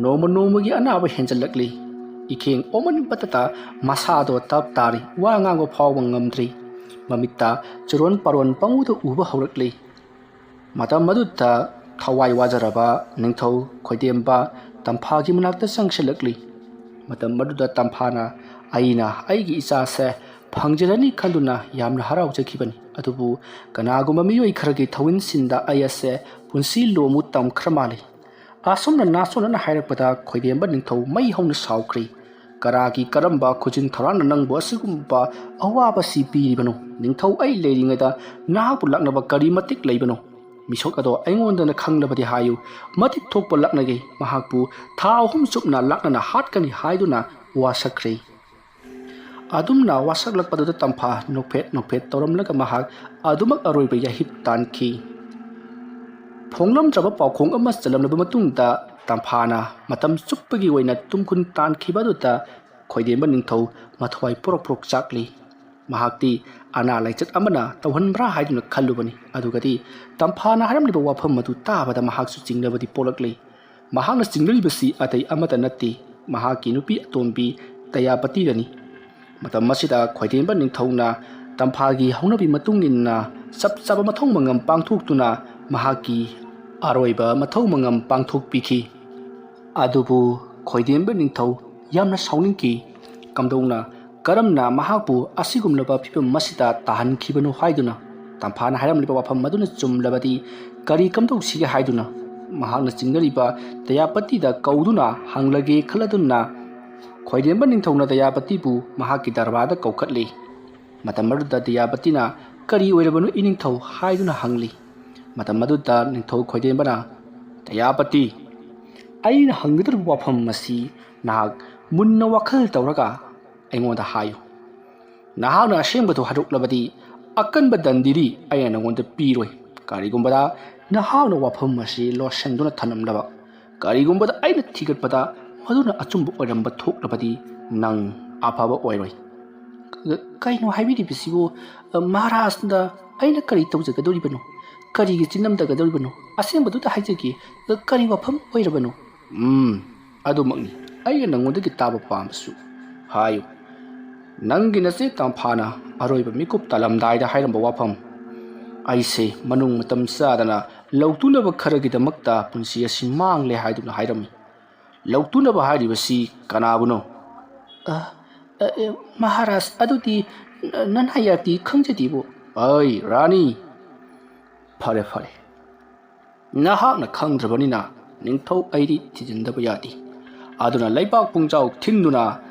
ꯅꯣꯡꯃ ꯅꯣꯡꯃꯒꯤ ꯑꯅꯥꯕ ꯍꯦꯟꯖꯜꯂꯛꯂꯤ꯫ ꯏꯈꯦꯡ ꯑꯣꯃꯟꯕꯇꯇ ꯃꯁꯥꯗꯣ ꯇꯞ ꯇꯥꯔꯤ, ꯋꯥ ꯉꯥꯡꯕ ꯐꯥꯎꯕ ꯉꯝꯗ꯭ꯔꯤ꯫ ꯃꯃꯤꯠꯇ ꯆꯨꯔꯣꯟ ꯄꯥꯔꯣꯟ ꯄꯪꯎꯗ ꯎꯕ ꯍꯧꯔꯛꯂꯤ꯫ ꯃꯇꯝ ꯑꯗꯨꯗ ꯊꯋꯥꯏ ꯋꯥꯖꯔꯕ ꯅꯤꯡꯊꯧ ꯈꯣꯏꯗꯦꯝꯕ ꯇꯝꯐꯥꯒꯤ ꯃꯅꯥꯛꯇ ꯆꯪꯁꯤꯜꯂꯛꯂꯤ꯫ ꯃꯇꯝ ꯑꯗꯨꯗ ꯇꯝꯐꯥꯅ, "ꯑꯩꯅ ꯑꯩꯒꯤ ꯏꯆꯥꯁꯦ ꯐꯪꯖꯔꯅꯤ ꯈꯟꯗꯨꯅ ꯌꯥꯝꯅ ꯍꯔꯥꯎꯖꯈꯤꯕꯅꯤ꯫ ꯑꯗꯨꯕꯨ ꯀꯅꯥꯒꯨꯝꯕ ꯃꯤꯑꯣꯏ ꯈꯔꯒꯤ ꯊꯧꯏꯟꯁꯤꯟꯗ ꯑꯩ ꯑꯁꯦ ꯄꯨꯟꯁꯤ ꯂꯣꯝꯃꯨ ꯇꯝꯈ꯭ꯔ ꯃꯥꯜꯂꯤ"꯫ ꯑꯁꯨꯝꯅ ꯅꯥꯆꯣꯟꯅꯅ ꯍꯥꯏꯔꯛꯄꯗ ꯈꯣꯏꯗꯦꯝꯕ ꯅꯤꯡꯊꯧ ꯃꯩ ꯍꯧꯅ ꯁꯥꯎꯈ꯭ꯔꯤ꯫ "ꯀꯔꯥꯒꯤ ꯀꯔꯝꯕ ꯈꯨꯖꯤꯟ ꯊꯧꯔꯥꯡꯅ ꯅꯪꯕꯨ ꯑꯁꯤꯒꯨꯝꯕ ꯑꯋꯥꯕꯁꯤ ꯄꯤꯔꯤꯕꯅꯣ? ꯅꯤꯡꯊꯧ ꯑꯩ ꯂꯩꯔꯤꯉꯩꯗ ꯅꯍꯥꯛꯄꯨ ꯂꯥꯛꯅꯕ ꯀꯔꯤ ꯃꯇꯤꯛ ꯂꯩꯕꯅꯣ? ꯃꯤꯁꯛ ꯑꯗꯣ ꯑꯩꯉꯣꯟꯗꯅ ꯈꯪꯂꯕꯗꯤ ꯍꯥꯏꯌꯨ, ꯃꯇꯤꯛ ꯊꯣꯛꯄ ꯂꯥꯛꯅꯒꯦ, ꯃꯍꯥꯛꯄꯨ ꯊꯥ ꯑꯍꯨꯝ ꯆꯨꯞꯅ ꯂꯥꯛꯅꯅ ꯍꯥꯠꯀꯅꯤ" ꯍꯥꯏꯗꯨꯅ ꯋꯥꯁꯛꯈ꯭ꯔꯦ꯫ ꯑꯗꯨꯝꯅ ꯋꯥꯁꯛꯂꯛꯄꯗꯨꯗ ꯇꯝꯐꯥ ꯅꯣꯛꯐꯦꯠ ꯅꯣꯛꯐꯦꯠ ꯇꯧꯔꯝꯂꯒ ꯃꯍꯥꯛ ꯑꯗꯨꯃꯛ ꯑꯔꯣꯏꯕ ꯌꯥꯍꯤꯞ ꯇꯥꯟꯈꯤ꯫ ꯐꯣꯡꯂꯝꯗ꯭ꯔꯕ ꯄꯥꯎꯈꯣꯡ ꯑꯃ ꯆꯜꯂꯝꯂꯕ ꯃꯇꯨꯡꯗ ꯇꯝꯐꯥꯅ ꯃꯇꯝ ꯆꯨꯞꯄꯒꯤ ꯑꯣꯏꯅ ꯇꯨꯝꯈꯨꯟ ꯇꯥꯟꯈꯤꯕ ꯑꯗꯨꯗ ꯈꯣꯏꯗꯦꯝꯕ ꯅꯤꯡꯊꯧ ꯃꯊ꯭ꯋꯥꯏ ꯄꯣꯔꯣꯛ ꯄꯣꯔꯣꯛ ꯆꯥꯛꯂꯤ꯫ ꯃꯍꯥꯛꯇꯤ ꯑꯅꯥ ꯂꯥꯏꯆꯠ ꯑꯃꯅ ꯇꯧꯍꯟꯕ꯭ꯔꯥ ꯍꯥꯏꯗꯨꯅ ꯈꯜꯂꯨꯕꯅꯤ꯫ ꯑꯗꯨꯒꯗꯤ ꯇꯝꯐꯥꯅ ꯍꯥꯏꯔꯝꯂꯤꯕ ꯋꯥꯐꯝ ꯑꯗꯨ ꯇꯥꯕꯗ ꯃꯍꯥꯛꯁꯨ ꯆꯤꯡꯅꯕꯗꯤ ꯄꯣꯛꯂꯛꯂꯤ꯫ ꯃꯍꯥꯛꯅ ꯆꯤꯡꯅꯔꯤꯕꯁꯤ ꯑꯇꯩ ꯑꯃꯠꯇ ꯅꯠꯇꯦ, ꯃꯍꯥꯛꯀꯤ ꯅꯨꯄꯤ ꯑꯇꯣꯝꯕꯤ ꯗꯌꯥꯄꯇꯤꯗꯅꯤ꯫ ꯃꯇꯝ ꯑꯁꯤꯗ ꯈꯣꯏꯗꯦꯝꯕ ꯅꯤꯡꯊꯧꯅ ꯇꯝꯐꯥꯒꯤ ꯍꯧꯅꯕꯤ ꯃꯇꯨꯡ ꯏꯟꯅ ꯆꯞ ꯆꯥꯕ ꯃꯊꯧ ꯃꯉꯝ ꯄꯥꯡꯊꯣꯛꯇꯨꯅ ꯃꯍꯥꯛꯀꯤ ꯑꯔꯣꯏꯕ ꯃꯊꯧ ꯃꯉꯝ ꯄꯥꯡꯊꯣꯛꯄꯤꯈꯤ꯫ ꯑꯗꯨꯕꯨ ꯈꯣꯏꯗꯦꯝꯕ ꯅꯤꯡꯊꯧ ꯌꯥꯝꯅ ꯁꯥꯎꯅꯤꯡꯈꯤ꯫ ꯀꯝꯗꯧꯅ, ꯀꯔꯝꯅ ꯃꯍꯥꯛꯄꯨ ꯑꯁꯤꯒꯨꯝꯂꯕ ꯐꯤꯕꯝ ꯑꯁꯤꯗ ꯇꯥꯍꯟꯈꯤꯕꯅꯣ ꯍꯥꯏꯗꯨꯅ꯫ ꯇꯝꯐꯥꯅ ꯍꯥꯏꯔꯝꯂꯤꯕ ꯋꯥꯐꯝ ꯑꯗꯨꯅ ꯆꯨꯝꯂꯕꯗꯤ ꯀꯔꯤ ꯀꯝꯗꯧꯁꯤꯒꯦ ꯍꯥꯏꯗꯨꯅ ꯃꯍꯥꯛꯅ ꯆꯤꯡꯅꯔꯤꯕ ꯗꯌꯥꯄꯇꯤꯗ ꯀꯧꯗꯨꯅ ꯍꯪꯂꯒꯦ ꯈꯜꯂꯗꯨꯅ ꯈꯣꯏꯗꯦꯝꯕ ꯅꯤꯡꯊꯧꯅ ꯗꯌꯥꯄꯇꯤꯕꯨ ꯃꯍꯥꯛꯀꯤ ꯗꯔꯕꯥꯔꯗ ꯀꯧꯈꯠꯂꯤ꯫ ꯃꯇꯝ ꯑꯗꯨꯗ ꯗꯌꯥꯄꯇꯤꯅ, "ꯀꯔꯤ ꯑꯣꯏꯔꯕꯅꯣ ꯏꯅꯤꯡꯊꯧ?" ꯍꯥꯏꯗꯨꯅ ꯍꯪꯂꯤ꯫ ꯃꯇꯝ ꯑꯗꯨꯗ ꯅꯤꯡꯊꯧ ꯈꯣꯏꯗꯦꯝꯕꯅ, "ꯗꯌꯥꯄꯇꯤ, ꯑꯩꯅ ꯍꯪꯒꯗꯧꯔꯤꯕ ꯋꯥꯐꯝ ꯑꯁꯤ ꯅꯍꯥꯛ ꯃꯨꯟꯅ ꯋꯥꯈꯜ ꯇꯧꯔꯒ ꯑꯩꯉꯣꯟꯗ ꯍꯥꯏꯌꯨ꯫ ꯅꯍꯥꯛꯅ ꯑꯁꯦꯡꯕꯗꯨ ꯍꯥꯏꯗꯣꯛꯂꯕꯗꯤ ꯑꯀꯟꯕ ꯗꯟꯗꯤꯗꯤ ꯑꯩꯅ ꯅꯉꯣꯟꯗ ꯄꯤꯔꯣꯏ꯫ ꯀꯔꯤꯒꯨꯝꯕꯗ ꯅꯍꯥꯛꯅ ꯋꯥꯐꯝ ꯑꯁꯤ ꯂꯣꯠꯁꯤꯟꯗꯨꯅ ꯊꯝꯂꯝꯂꯕ, ꯀꯔꯤꯒꯨꯝꯕꯗ ꯑꯩꯅ ꯊꯤꯒꯠꯄꯗ ꯃꯗꯨꯅ ꯑꯆꯨꯝꯕ ꯑꯣꯏꯔꯝꯕ ꯊꯣꯛꯂꯕꯗꯤ ꯅꯪ ꯑꯐꯕ ꯑꯣꯏꯔꯣꯏ꯫ "ꯀꯩꯅꯣ ꯍꯥꯏꯕꯤꯔꯤꯕꯁꯤꯕꯨ? ꯃꯍꯥꯔꯥꯖꯅ ꯑꯩꯅ ꯀꯔꯤ ꯇꯧꯖꯒꯗꯧꯔꯤꯕꯅꯣ? ꯀꯔꯤꯒꯤ ꯆꯤꯡꯅꯝꯗꯒꯗꯧꯔꯤꯕꯅꯣ? ꯑꯁꯦꯡꯕꯗꯨꯗ ꯍꯥꯏꯖꯒꯦ, ꯀꯔꯤ ꯋꯥꯐꯝ ꯑꯣꯏꯔꯕꯅꯣ?" "ꯎꯝ, ꯑꯗꯨꯃꯛꯅꯤ ꯑꯩꯅ ꯅꯪꯉꯣꯟꯗꯒꯤ ꯇꯥꯕ ꯄꯥꯝꯕꯁꯨ꯫ ꯍꯥꯏꯌꯨ, ꯅꯪꯒꯤ ꯅꯆꯦ ꯇꯝꯐꯥꯅ ꯑꯔꯣꯏꯕ ꯃꯤꯀꯨꯞ ꯇꯥꯂꯝꯗꯥꯏꯗ ꯍꯥꯏꯔꯝꯕ ꯋꯥꯐꯝ, ꯑꯩꯁꯦ ꯃꯅꯨꯡ ꯃꯇꯝ ꯆꯥꯗꯅ ꯂꯧꯇꯨꯅꯕ ꯈꯔꯒꯤꯗꯃꯛꯇ ꯄꯨꯟꯁꯤ ꯑꯁꯤ ꯃꯥꯡꯂꯦ ꯍꯥꯏꯗꯨꯅ ꯍꯥꯏꯔꯝꯃꯤ꯫ ꯂꯧꯇꯨꯅꯕ ꯍꯥꯏꯔꯤꯕꯁꯤ ꯀꯅꯥꯕꯨꯅꯣ?" "ꯑ, ꯑ, ꯑꯦ, ꯃꯍꯥꯔꯥꯖ, ꯑꯗꯨꯗꯤ ꯅ-, ꯅꯅꯥꯌꯥꯇꯤ ꯈꯪꯖꯗꯦꯕꯨ꯫" "ꯑꯩ ꯔꯥꯅꯤ, ꯐꯔꯦ ꯐꯔꯦ, ꯅꯍꯥꯛꯅ ꯈꯪꯗ꯭ꯔꯕꯅꯤꯅ ꯅꯤꯡꯊꯧ ꯑꯩꯗꯤ ꯊꯤꯖꯤꯟꯗꯕ ꯌꯥꯗꯦ꯫ ꯑꯗꯨꯅ ꯂꯩꯕꯥꯛ ꯄꯨꯡꯖꯥꯎ ꯊꯤꯟꯗꯨꯅ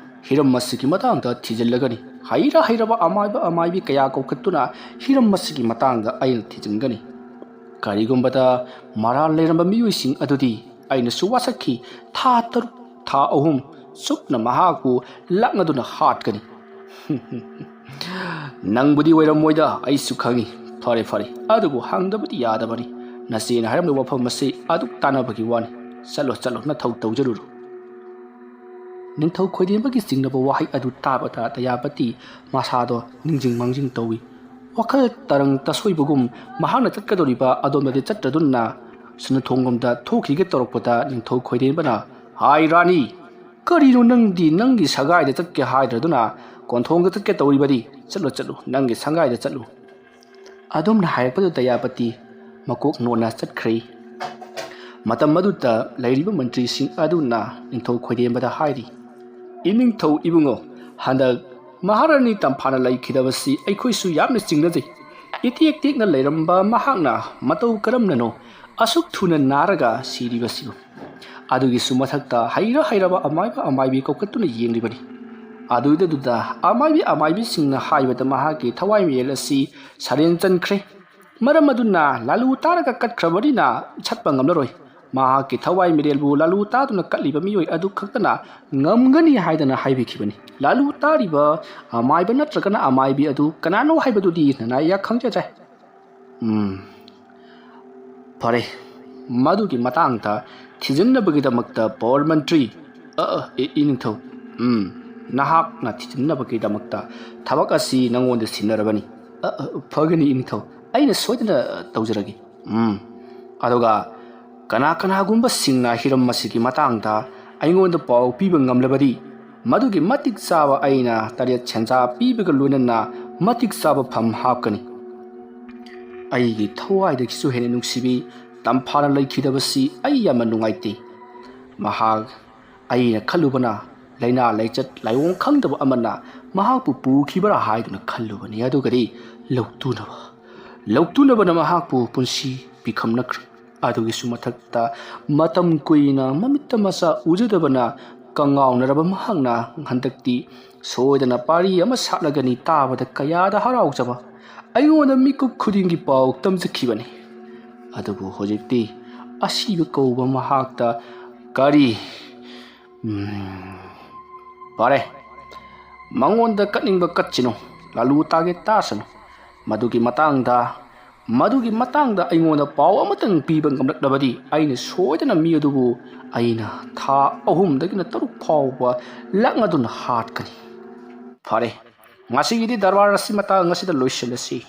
ꯍꯤꯔꯝ ꯑꯁꯤꯒꯤ ꯃꯇꯥꯡꯗ ꯊꯤꯖꯤꯜꯂꯒꯅꯤ꯫ ꯍꯩꯔ ꯍꯩꯔꯕ ꯑꯃꯥꯏꯕ ꯑꯃꯥꯏꯕꯤ ꯀꯌꯥ ꯀꯧꯈꯠꯇꯨꯅ ꯍꯤꯔꯝ ꯑꯁꯤꯒꯤ ꯃꯇꯥꯡꯗ ꯑꯩꯅ ꯊꯤꯖꯤꯟꯒꯅꯤ꯫ ꯀꯔꯤꯒꯨꯝꯕꯗ ꯃꯔꯥꯜ ꯂꯩꯔꯝꯕ ꯃꯤꯑꯣꯏꯁꯤꯡ ꯑꯗꯨꯗꯤ ꯑꯩꯅꯁꯨ ꯋꯥꯁꯛꯈꯤ, ꯊꯥ ꯇꯔꯨꯛ, ꯊꯥ ꯑꯍꯨꯝ ꯆꯨꯞꯅ ꯃꯍꯥꯛꯄꯨ ꯂꯥꯛꯅꯗꯨꯅ ꯍꯥꯠꯀꯅꯤ꯫" "ꯅꯪꯕꯨꯗꯤ ꯑꯣꯏꯔꯝꯃꯣꯏꯗ, ꯑꯩꯁꯨ ꯈꯪꯉꯤ꯫ ꯐꯔꯦ ꯐꯔꯦ, ꯑꯗꯨꯕꯨ ꯍꯪꯗꯕꯗꯤ ꯌꯥꯗꯕꯅꯤ꯫ ꯅꯆꯦꯅ ꯍꯥꯏꯔꯝꯕ ꯋꯥꯐꯝ ꯑꯁꯤ ꯑꯗꯨꯛ ꯇꯥꯟꯅꯕꯒꯤ ꯋꯥꯅꯤ꯫ ꯆꯠꯂꯣ ꯆꯠꯂꯣ, ꯅꯊꯧ ꯇꯧꯖꯔꯨꯔꯣ꯫" ꯅꯤꯡꯊꯧ ꯈꯣꯏꯗꯦꯝꯕꯒꯤ ꯆꯤꯡꯅꯕ ꯋꯥꯍꯩ ꯑꯗꯨ ꯇꯥꯕꯗ ꯗꯌꯥꯄꯇꯤ ꯃꯁꯥꯗꯣ ꯅꯤꯡꯖꯤꯡ ꯃꯥꯡꯖꯤꯡ ꯇꯧꯏ꯫ ꯋꯥꯈꯜ ꯇꯔꯪ ꯇꯁꯣꯏꯕꯒꯨꯝ ꯃꯍꯥꯛꯅ ꯆꯠꯀꯗꯧꯔꯤꯕ ꯑꯗꯣꯝꯗꯗꯤ ꯆꯠꯇ꯭ꯔꯗꯨꯅ ꯁꯅꯥꯊꯣꯡꯂꯣꯝꯗ ꯊꯣꯛꯈꯤꯒꯦ ꯇꯧꯔꯛꯄꯗ ꯅꯤꯡꯊꯧ ꯈꯣꯏꯗꯦꯝꯕꯅ, "ꯍꯥꯏ ꯔꯥꯅꯤ, ꯀꯔꯤꯅꯣ ꯅꯪꯗꯤ ꯅꯪꯒꯤ ꯁꯒꯥꯏꯗ ꯆꯠꯀꯦ ꯍꯥꯏꯗ꯭ꯔꯗꯨꯅ ꯀꯣꯟꯊꯣꯡꯗ ꯆꯠꯀꯦ ꯇꯧꯔꯤꯕꯗꯤ? ꯆꯠꯂꯨ ꯆꯠꯂꯨ, ꯅꯪꯒꯤ ꯁꯪꯒꯥꯏꯗ ꯆꯠꯂꯨ꯫" ꯑꯗꯨꯝꯅ ꯍꯥꯏꯔꯛꯄꯗꯨ ꯗꯌꯥꯄꯇꯤ ꯃꯀꯣꯛ ꯅꯣꯟꯅ ꯆꯠꯈ꯭ꯔꯦ꯫ ꯃꯇꯝ ꯑꯗꯨꯗ ꯂꯩꯔꯤꯕ ꯃꯟꯇ꯭ꯔꯤꯁꯤꯡ ꯑꯗꯨꯅ ꯅꯤꯡꯊꯧ ꯈꯣꯏꯗꯦꯝꯕꯗ ꯍꯥꯏꯔꯤ, "ꯏꯅꯤꯡꯊꯧ ꯏꯕꯨꯡꯉꯣ, ꯍꯟꯗꯛ ꯃꯍꯥꯔꯥꯅꯤ ꯇꯝꯐꯥꯅ ꯂꯩꯈꯤꯗꯕꯁꯤ ꯑꯩꯈꯣꯏꯁꯨ ꯌꯥꯝꯅ ꯆꯤꯡꯅꯖꯩ꯫ ꯏꯇꯦꯛ ꯇꯦꯛꯅ ꯂꯩꯔꯝꯕ ꯃꯍꯥꯛꯅ ꯃꯇꯧ ꯀꯔꯝꯅꯅꯣ ꯑꯁꯨꯛ ꯊꯨꯅ ꯅꯥꯔꯒ ꯁꯤꯔꯤꯕꯁꯤꯕꯨ? ꯑꯗꯨꯒꯤꯁꯨ ꯃꯊꯛꯇ ꯍꯩꯔ ꯍꯩꯔꯕ ꯑꯃꯥꯏꯕ ꯑꯃꯥꯏꯕꯤ ꯀꯧꯈꯠꯇꯨꯅ ꯌꯦꯡꯂꯤꯕꯅꯤ꯫ ꯑꯗꯨꯗꯨꯗ ꯑꯃꯥꯏꯕꯤ ꯑꯃꯥꯏꯕꯤꯁꯤꯡꯅ ꯍꯥꯏꯕꯗ ꯃꯍꯥꯛꯀꯤ ꯊꯋꯥꯏ ꯃꯤꯔꯦꯜ ꯑꯁꯤ ꯁꯔꯦꯟ ꯆꯟꯈ꯭ꯔꯦ꯫ ꯃꯔꯝ ꯑꯗꯨꯅ ꯂꯥꯂꯨ ꯇꯥꯔꯒ ꯀꯠꯈ꯭ꯔꯕꯅꯤꯅ ꯁꯠꯄ ꯉꯝꯂꯔꯣꯏ꯫ ꯃꯍꯥꯛꯀꯤ ꯊꯋꯥꯏ ꯃꯤꯔꯦꯜꯕꯨ ꯂꯥꯂꯨ ꯇꯥꯗꯨꯅ ꯀꯠꯂꯤꯕ ꯃꯤꯑꯣꯏ ꯑꯗꯨ ꯈꯛꯇꯅ ꯉꯝꯒꯅꯤ" ꯍꯥꯏꯗꯅ ꯍꯥꯏꯕꯤꯈꯤꯕꯅꯤ꯫ ꯂꯥꯂꯨ ꯇꯥꯔꯤꯕ ꯑꯃꯥꯏꯕ ꯅꯠꯇ꯭ꯔꯒꯅ ꯑꯃꯥꯏꯕꯤ ꯑꯗꯨ ꯀꯅꯥꯅꯣ ꯍꯥꯏꯕꯗꯨꯗꯤ ꯅꯅꯥꯌꯥ ꯈꯪꯖꯗ꯭ꯔꯦ꯫ ꯎꯝ, ꯐꯔꯦ, ꯃꯗꯨꯒꯤ ꯃꯇꯥꯡꯗ ꯊꯤꯖꯤꯟꯅꯕꯒꯤꯗꯃꯛꯇ ꯄꯥꯋꯔ ꯃꯟꯇ꯭ꯔꯤ, ꯑ, ꯑ, ꯏ-, ꯏꯅꯤꯡꯊꯧ, ꯎꯝ, ꯅꯍꯥꯛꯅ ꯊꯤꯖꯤꯟꯅꯕꯒꯤꯗꯃꯛꯇ ꯊꯕꯛ ꯑꯁꯤ ꯅꯉꯣꯟꯗ ꯁꯤꯟꯅꯔꯕꯅꯤ꯫ "ꯑ, ꯑ, ꯐꯒꯅꯤ ꯏꯅꯤꯊꯧ, ꯑꯩꯅ ꯁꯣꯏꯗꯅ ꯇꯧꯖꯔꯒꯦ꯫ ꯎꯝ, ꯑꯗꯨꯒ ꯀꯅꯥ ꯀꯅꯥꯒꯨꯝꯕꯁꯤꯡꯅ ꯍꯤꯔꯝ ꯑꯁꯤꯒꯤ ꯃꯇꯥꯡꯗ ꯑꯩꯉꯣꯟꯗ ꯄꯥꯎ ꯄꯤꯕ ꯉꯝꯂꯕꯗꯤ, ꯃꯗꯨꯒꯤ ꯃꯇꯤꯛ ꯆꯥꯕ ꯑꯩꯅ ꯇꯔꯦꯠ ꯁꯦꯟꯖꯥ ꯄꯤꯕꯒ ꯂꯣꯏꯅꯅ ꯃꯇꯤꯛ ꯆꯥꯕ ꯐꯝ ꯍꯥꯞꯀꯅꯤ꯫ ꯑꯩꯒꯤ ꯊꯋꯥꯏꯗꯒꯤꯁꯨ ꯍꯦꯟꯅ ꯅꯨꯡꯁꯤꯕꯤ ꯇꯝꯐꯥꯅ ꯂꯩꯈꯤꯗꯕꯁꯤ ꯑꯩ ꯌꯥꯝꯅ ꯅꯨꯡꯉꯥꯏꯇꯦ꯫ ꯃꯍꯥꯛ, ꯑꯩꯅ ꯈꯜꯂꯨꯕꯅ, ꯂꯥꯏꯅꯥ ꯂꯥꯏꯆꯠ ꯂꯥꯏꯑꯣꯡ ꯈꯪꯗꯕ ꯑꯃꯅ ꯃꯍꯥꯛꯄꯨ ꯄꯨꯈꯤꯕ꯭ꯔꯥ ꯍꯥꯏꯗꯨꯅ ꯈꯜꯂꯨꯕꯅꯤ꯫ ꯑꯗꯨꯒꯗꯤ ꯂꯧꯇꯨꯅꯕ, ꯂꯧꯇꯨꯅꯕꯅ ꯃꯍꯥꯛꯄꯨ ꯄꯨꯟꯁꯤ ꯄꯤꯈꯝꯅꯈ꯭ꯔꯦ꯫ ꯑꯗꯨꯒꯤꯁꯨ ꯃꯊꯛꯇ, ꯃꯇꯝ ꯀꯨꯏꯅ ꯃꯃꯤꯠꯇ ꯃꯆꯥ ꯎꯖꯗꯕꯅ ꯀꯉꯥꯎꯅꯔꯕ ꯃꯍꯥꯛꯅ ꯍꯟꯗꯛꯇꯤ ꯁꯣꯏꯗꯅ ꯄꯥꯔꯤ ꯑꯃ ꯁꯥꯠꯂꯒꯅꯤ ꯇꯥꯕꯗ ꯀꯌꯥꯗ ꯍꯔꯥꯎꯖꯕ꯫ ꯑꯩꯉꯣꯟꯗ ꯃꯤꯀꯨꯞ ꯈꯨꯗꯤꯡꯒꯤ ꯄꯥꯎ ꯇꯝꯖꯈꯤꯕꯅꯤ꯫ ꯑꯗꯨꯕꯨ ꯍꯧꯖꯤꯛꯇꯤ ꯑꯁꯤꯕ ꯀꯧꯕ ꯃꯍꯥꯛꯇ ꯀꯔꯤ? ꯎꯝ, ꯐꯔꯦ, ꯃꯉꯣꯟꯗ ꯀꯠꯅꯤꯡꯕ ꯀꯠꯁꯤꯅꯨ, ꯂꯥꯂꯨ ꯇꯥꯒꯦ ꯇꯥꯁꯅꯨ꯫ ꯃꯗꯨꯒꯤ ꯃꯇꯥꯡꯗ, ꯃꯗꯨꯒꯤ ꯃꯇꯥꯡꯗ ꯑꯩꯉꯣꯟꯗ ꯄꯥꯎ ꯑꯃꯇꯪ ꯄꯤꯕ ꯉꯝꯂꯛꯂꯕꯗꯤ ꯑꯩꯅ ꯁꯣꯏꯗꯅ ꯃꯤ ꯑꯗꯨꯕꯨ ꯑꯩꯅ ꯊꯥ ꯑꯍꯨꯝꯗꯒꯤꯅ ꯇꯔꯨꯛ ꯐꯥꯎꯕ ꯂꯥꯛꯅꯗꯨꯅ ꯍꯥꯠꯀꯅꯤ꯫ ꯐꯔꯦ, ꯉꯁꯤꯒꯤꯗꯤ ꯗꯔꯕꯥꯔ ꯑꯁꯤ ꯃꯇꯥꯡ ꯑꯁꯤꯗ ꯂꯣꯏꯁꯤꯜꯂꯁꯤ꯫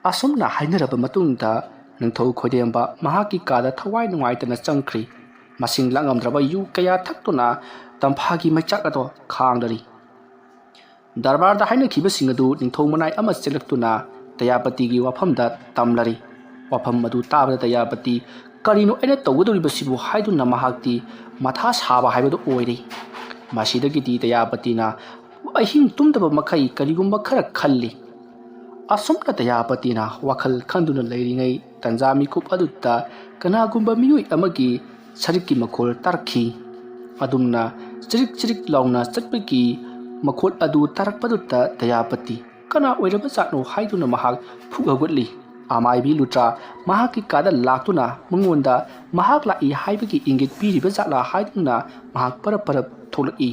ꯑꯁꯨꯝꯅ ꯍꯥꯏꯅꯔꯕ ꯃꯇꯨꯡꯗ ꯅꯤꯡꯊꯧ ꯈꯣꯏꯗꯦꯝꯕ ꯃꯍꯥꯛꯀꯤ ꯀꯥꯗ ꯊꯋꯥꯏ ꯅꯨꯡꯉꯥꯏꯇꯅ ꯆꯪꯈ꯭ꯔꯤ꯫ ꯃꯁꯤꯡ ꯂꯥꯛꯉꯝꯗ꯭ꯔꯕ ꯌꯨ ꯀꯌꯥ ꯊꯛꯇꯨꯅ ꯇꯝꯐꯥꯒꯤ ꯃꯩꯆꯥꯛ ꯑꯗꯣ ꯈꯥꯡꯂꯔꯤ꯫ ꯗꯔꯕꯥꯔꯗ ꯍꯥꯏꯅꯈꯤꯕꯁꯤꯡ ꯑꯗꯨ ꯅꯤꯡꯊꯧ ꯃꯅꯥꯏ ꯑꯃ ꯆꯦꯜꯂꯛꯇꯨꯅ ꯗꯌꯥꯄꯇꯤꯒꯤ ꯋꯥꯐꯝꯗ ꯇꯝꯂꯔꯤ꯫ ꯋꯥꯐꯝ ꯑꯗꯨ ꯇꯥꯕꯗ ꯗꯌꯥꯄꯇꯤ "ꯀꯔꯤꯅꯣ ꯑꯩꯅ ꯇꯧꯒꯗꯧꯔꯤꯕꯁꯤꯕꯨ?" ꯍꯥꯏꯗꯨꯅ ꯃꯍꯥꯛꯇꯤ ꯃꯊꯥ ꯁꯥꯕ ꯍꯥꯏꯕꯗꯨ ꯑꯣꯏꯔꯦ꯫ ꯃꯁꯤꯗꯒꯤꯗꯤ ꯗꯌꯥꯄꯇꯤꯅ ꯑꯍꯤꯡ ꯇꯨꯝꯗꯕ ꯃꯈꯩ ꯀꯔꯤꯒꯨꯝꯕ ꯈꯔ ꯈꯜꯂꯤ꯫ ꯑꯁꯨꯝꯅ ꯗꯌꯥꯄꯇꯤꯅ ꯋꯥꯈꯜ ꯈꯟꯗꯨꯅ ꯂꯩꯔꯤꯉꯩ ꯇꯟꯖꯥ ꯃꯤꯀꯨꯞ ꯑꯗꯨꯗ ꯀꯅꯥꯒꯨꯝꯕ ꯃꯤꯑꯣꯏ ꯑꯃꯒꯤ ꯁꯔꯤꯛꯀꯤ ꯃꯈꯣꯜ ꯇꯥꯔꯛꯈꯤ꯫ ꯑꯗꯨꯝꯅ ꯆꯤꯔꯤꯛ ꯆꯤꯔꯤꯛ ꯂꯥꯎꯅ ꯆꯠꯄꯒꯤ ꯃꯈꯣꯜ ꯑꯗꯨ ꯇꯥꯔꯛꯄꯗꯨꯗ ꯗꯌꯥꯄꯇꯤ ꯀꯅꯥ ꯑꯣꯏꯔꯕꯖꯥꯠꯅꯣ ꯍꯥꯏꯗꯨꯅ ꯃꯍꯥꯛ ꯐꯨꯛ ꯍꯧꯒꯠꯂꯤ꯫ ꯑꯃꯥꯏꯕꯤ ꯂꯨꯇ꯭ꯔꯥ ꯃꯍꯥꯛꯀꯤ ꯀꯥꯗ ꯂꯥꯛꯇꯨꯅ ꯃꯉꯣꯟꯗ ꯃꯍꯥꯛ ꯂꯥꯛꯏ ꯍꯥꯏꯕꯒꯤ ꯏꯪꯒꯤꯠ ꯄꯤꯔꯤꯕ ꯖꯥꯠꯂꯥ ꯍꯥꯏꯗꯨꯅ ꯃꯍꯥꯛ ꯄꯔꯞ ꯄꯔꯞ ꯊꯣꯛꯂꯛꯏ꯫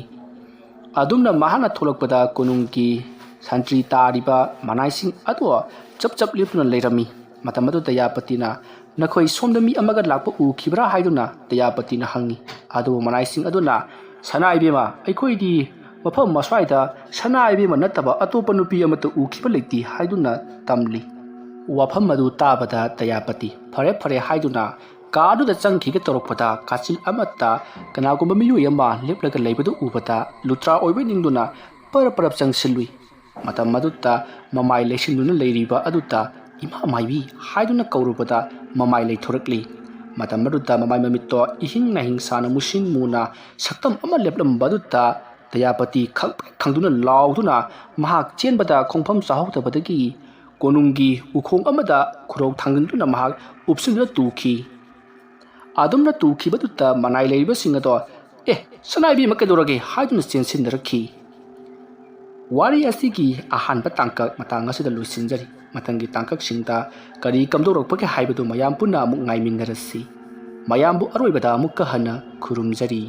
ꯑꯗꯨꯝꯅ ꯃꯍꯥꯛꯅ ꯊꯣꯛꯂꯛꯄꯗ ꯀꯣꯅꯨꯡꯒꯤ ꯁꯟꯇ꯭ꯔꯤ ꯇꯥꯔꯤꯕ ꯃꯅꯥꯏꯁꯤꯡ ꯑꯗꯨ ꯆꯞ ꯆꯞ ꯂꯦꯞꯇꯨꯅ ꯂꯩꯔꯝꯃꯤ꯫ ꯃꯇꯝ ꯑꯗꯨꯗ ꯗꯌꯥꯄꯇꯤꯅ "ꯅꯈꯣꯏ ꯁꯣꯝꯗ ꯃꯤ ꯑꯃꯒ ꯂꯥꯛꯄ ꯎꯈꯤꯕ꯭ꯔꯥ?" ꯍꯥꯏꯗꯨꯅ ꯗꯌꯥꯄꯇꯤꯅ ꯍꯪꯉꯤ꯫ ꯑꯗꯨꯕꯨ ꯃꯅꯥꯏꯁꯤꯡ ꯑꯗꯨꯅ "ꯁꯅꯥ ꯏꯕꯦꯝꯃ, ꯑꯩꯈꯣꯏꯗꯤ ꯃꯐꯝ ꯑꯁ꯭ꯋꯥꯏꯗ ꯁꯅꯥ ꯏꯕꯦꯝꯃ ꯅꯠꯇꯕ ꯑꯇꯣꯞꯄ ꯅꯨꯄꯤ ꯑꯃꯠꯇ ꯎꯈꯤꯕ ꯂꯩꯇꯦ" ꯍꯥꯏꯗꯨꯅ ꯇꯝꯂꯤ꯫ ꯋꯥꯐꯝ ꯑꯗꯨ ꯇꯥꯕꯗ ꯗꯌꯥꯄꯇꯤ "ꯐꯔꯦ ꯐꯔꯦ" ꯍꯥꯏꯗꯨꯅ ꯀꯥ ꯑꯗꯨꯗ ꯆꯪꯈꯤꯒꯦ ꯇꯧꯔꯛꯄꯗ, ꯀꯥꯆꯤꯟ ꯑꯃꯠꯇ ꯀꯅꯥꯒꯨꯝꯕ ꯃꯤꯑꯣꯏ ꯑꯃ ꯂꯦꯞꯂꯒ ꯂꯩꯕꯗꯨ ꯎꯕꯗ, ꯂꯨꯇ꯭ꯔꯥ ꯑꯣꯏꯕ ꯅꯤꯡꯗꯨꯅ ꯄꯔꯞ ꯄꯔꯞ ꯆꯪꯁꯤꯜꯂꯨꯏ꯫ ꯃꯇꯝ ꯑꯗꯨꯗ ꯃꯃꯥꯏ ꯂꯩꯁꯤꯟꯗꯨꯅ ꯂꯩꯔꯤꯕ ꯑꯗꯨꯗ "ꯏꯃꯥ ꯃꯥꯏꯕꯤ" ꯍꯥꯏꯗꯨꯅ ꯀꯧꯔꯨꯕꯗ, ꯃꯃꯥꯏ ꯂꯩꯊꯣꯔꯛꯂꯤ꯫ ꯃꯇꯝ ꯑꯗꯨꯗ ꯃꯃꯥꯏ ꯃꯃꯤꯠꯇꯣ ꯏꯍꯤꯡ ꯅꯥꯍꯤꯡ ꯁꯥꯅ ꯃꯨꯁꯤꯟ ꯃꯨꯅ ꯁꯛꯇꯝ ꯑꯃ ꯂꯦꯞꯂꯝꯕ ꯑꯗꯨꯗ, ꯗꯌꯥꯄꯇꯤ ꯈꯪ ꯈꯪꯗꯨꯅ ꯂꯥꯎꯗꯨꯅ ꯃꯍꯥꯛ ꯆꯦꯟꯕꯗ ꯈꯣꯡꯐꯝ ꯆꯥꯍꯧꯗꯕꯗꯒꯤ ꯀꯣꯅꯨꯡꯒꯤ ꯎꯈꯣꯡ ꯑꯃꯗ ꯈꯨꯔꯧ ꯊꯥꯡꯖꯤꯟꯗꯨꯅ ꯃꯍꯥꯛ ꯎꯞꯁꯤꯟꯗꯨꯅ ꯇꯨꯈꯤ꯫ ꯑꯗꯨꯝꯅ ꯇꯨꯈꯤꯕꯗꯨꯗ ꯃꯅꯥꯏ ꯂꯩꯔꯤꯕꯁꯤꯡ ꯑꯗꯣ "ꯑꯦ, ꯁꯅꯥ ꯏꯕꯦꯝꯃ ꯀꯩꯗꯧꯔꯒꯦ?" ꯍꯥꯏꯗꯨꯅ ꯆꯦꯟꯁꯤꯟꯅꯔꯛꯈꯤ꯫ ꯋꯥꯔꯤ ꯑꯁꯤꯒꯤ ꯑꯍꯥꯟꯕ ꯇꯥꯡꯀꯛ ꯃꯇꯥꯡ ꯑꯁꯤꯗ ꯂꯣꯏꯁꯤꯟꯖꯔꯤ꯫ ꯃꯊꯪꯒꯤ ꯇꯥꯡꯀꯛꯁꯤꯡꯗ ꯀꯔꯤ ꯀꯝꯗꯧꯔꯛꯄꯒꯦ ꯍꯥꯏꯕꯗꯨ ꯃꯌꯥꯝ ꯄꯨꯟꯅ ꯑꯃꯨꯛ ꯉꯥꯏꯃꯤꯟꯅꯔꯁꯤ꯫ ꯃꯌꯥꯝꯕꯨ ꯑꯔꯣꯏꯕꯗ ꯑꯃꯨꯛꯀ ꯍꯟꯅ ꯈꯨꯔꯨꯝꯖꯔꯤ꯫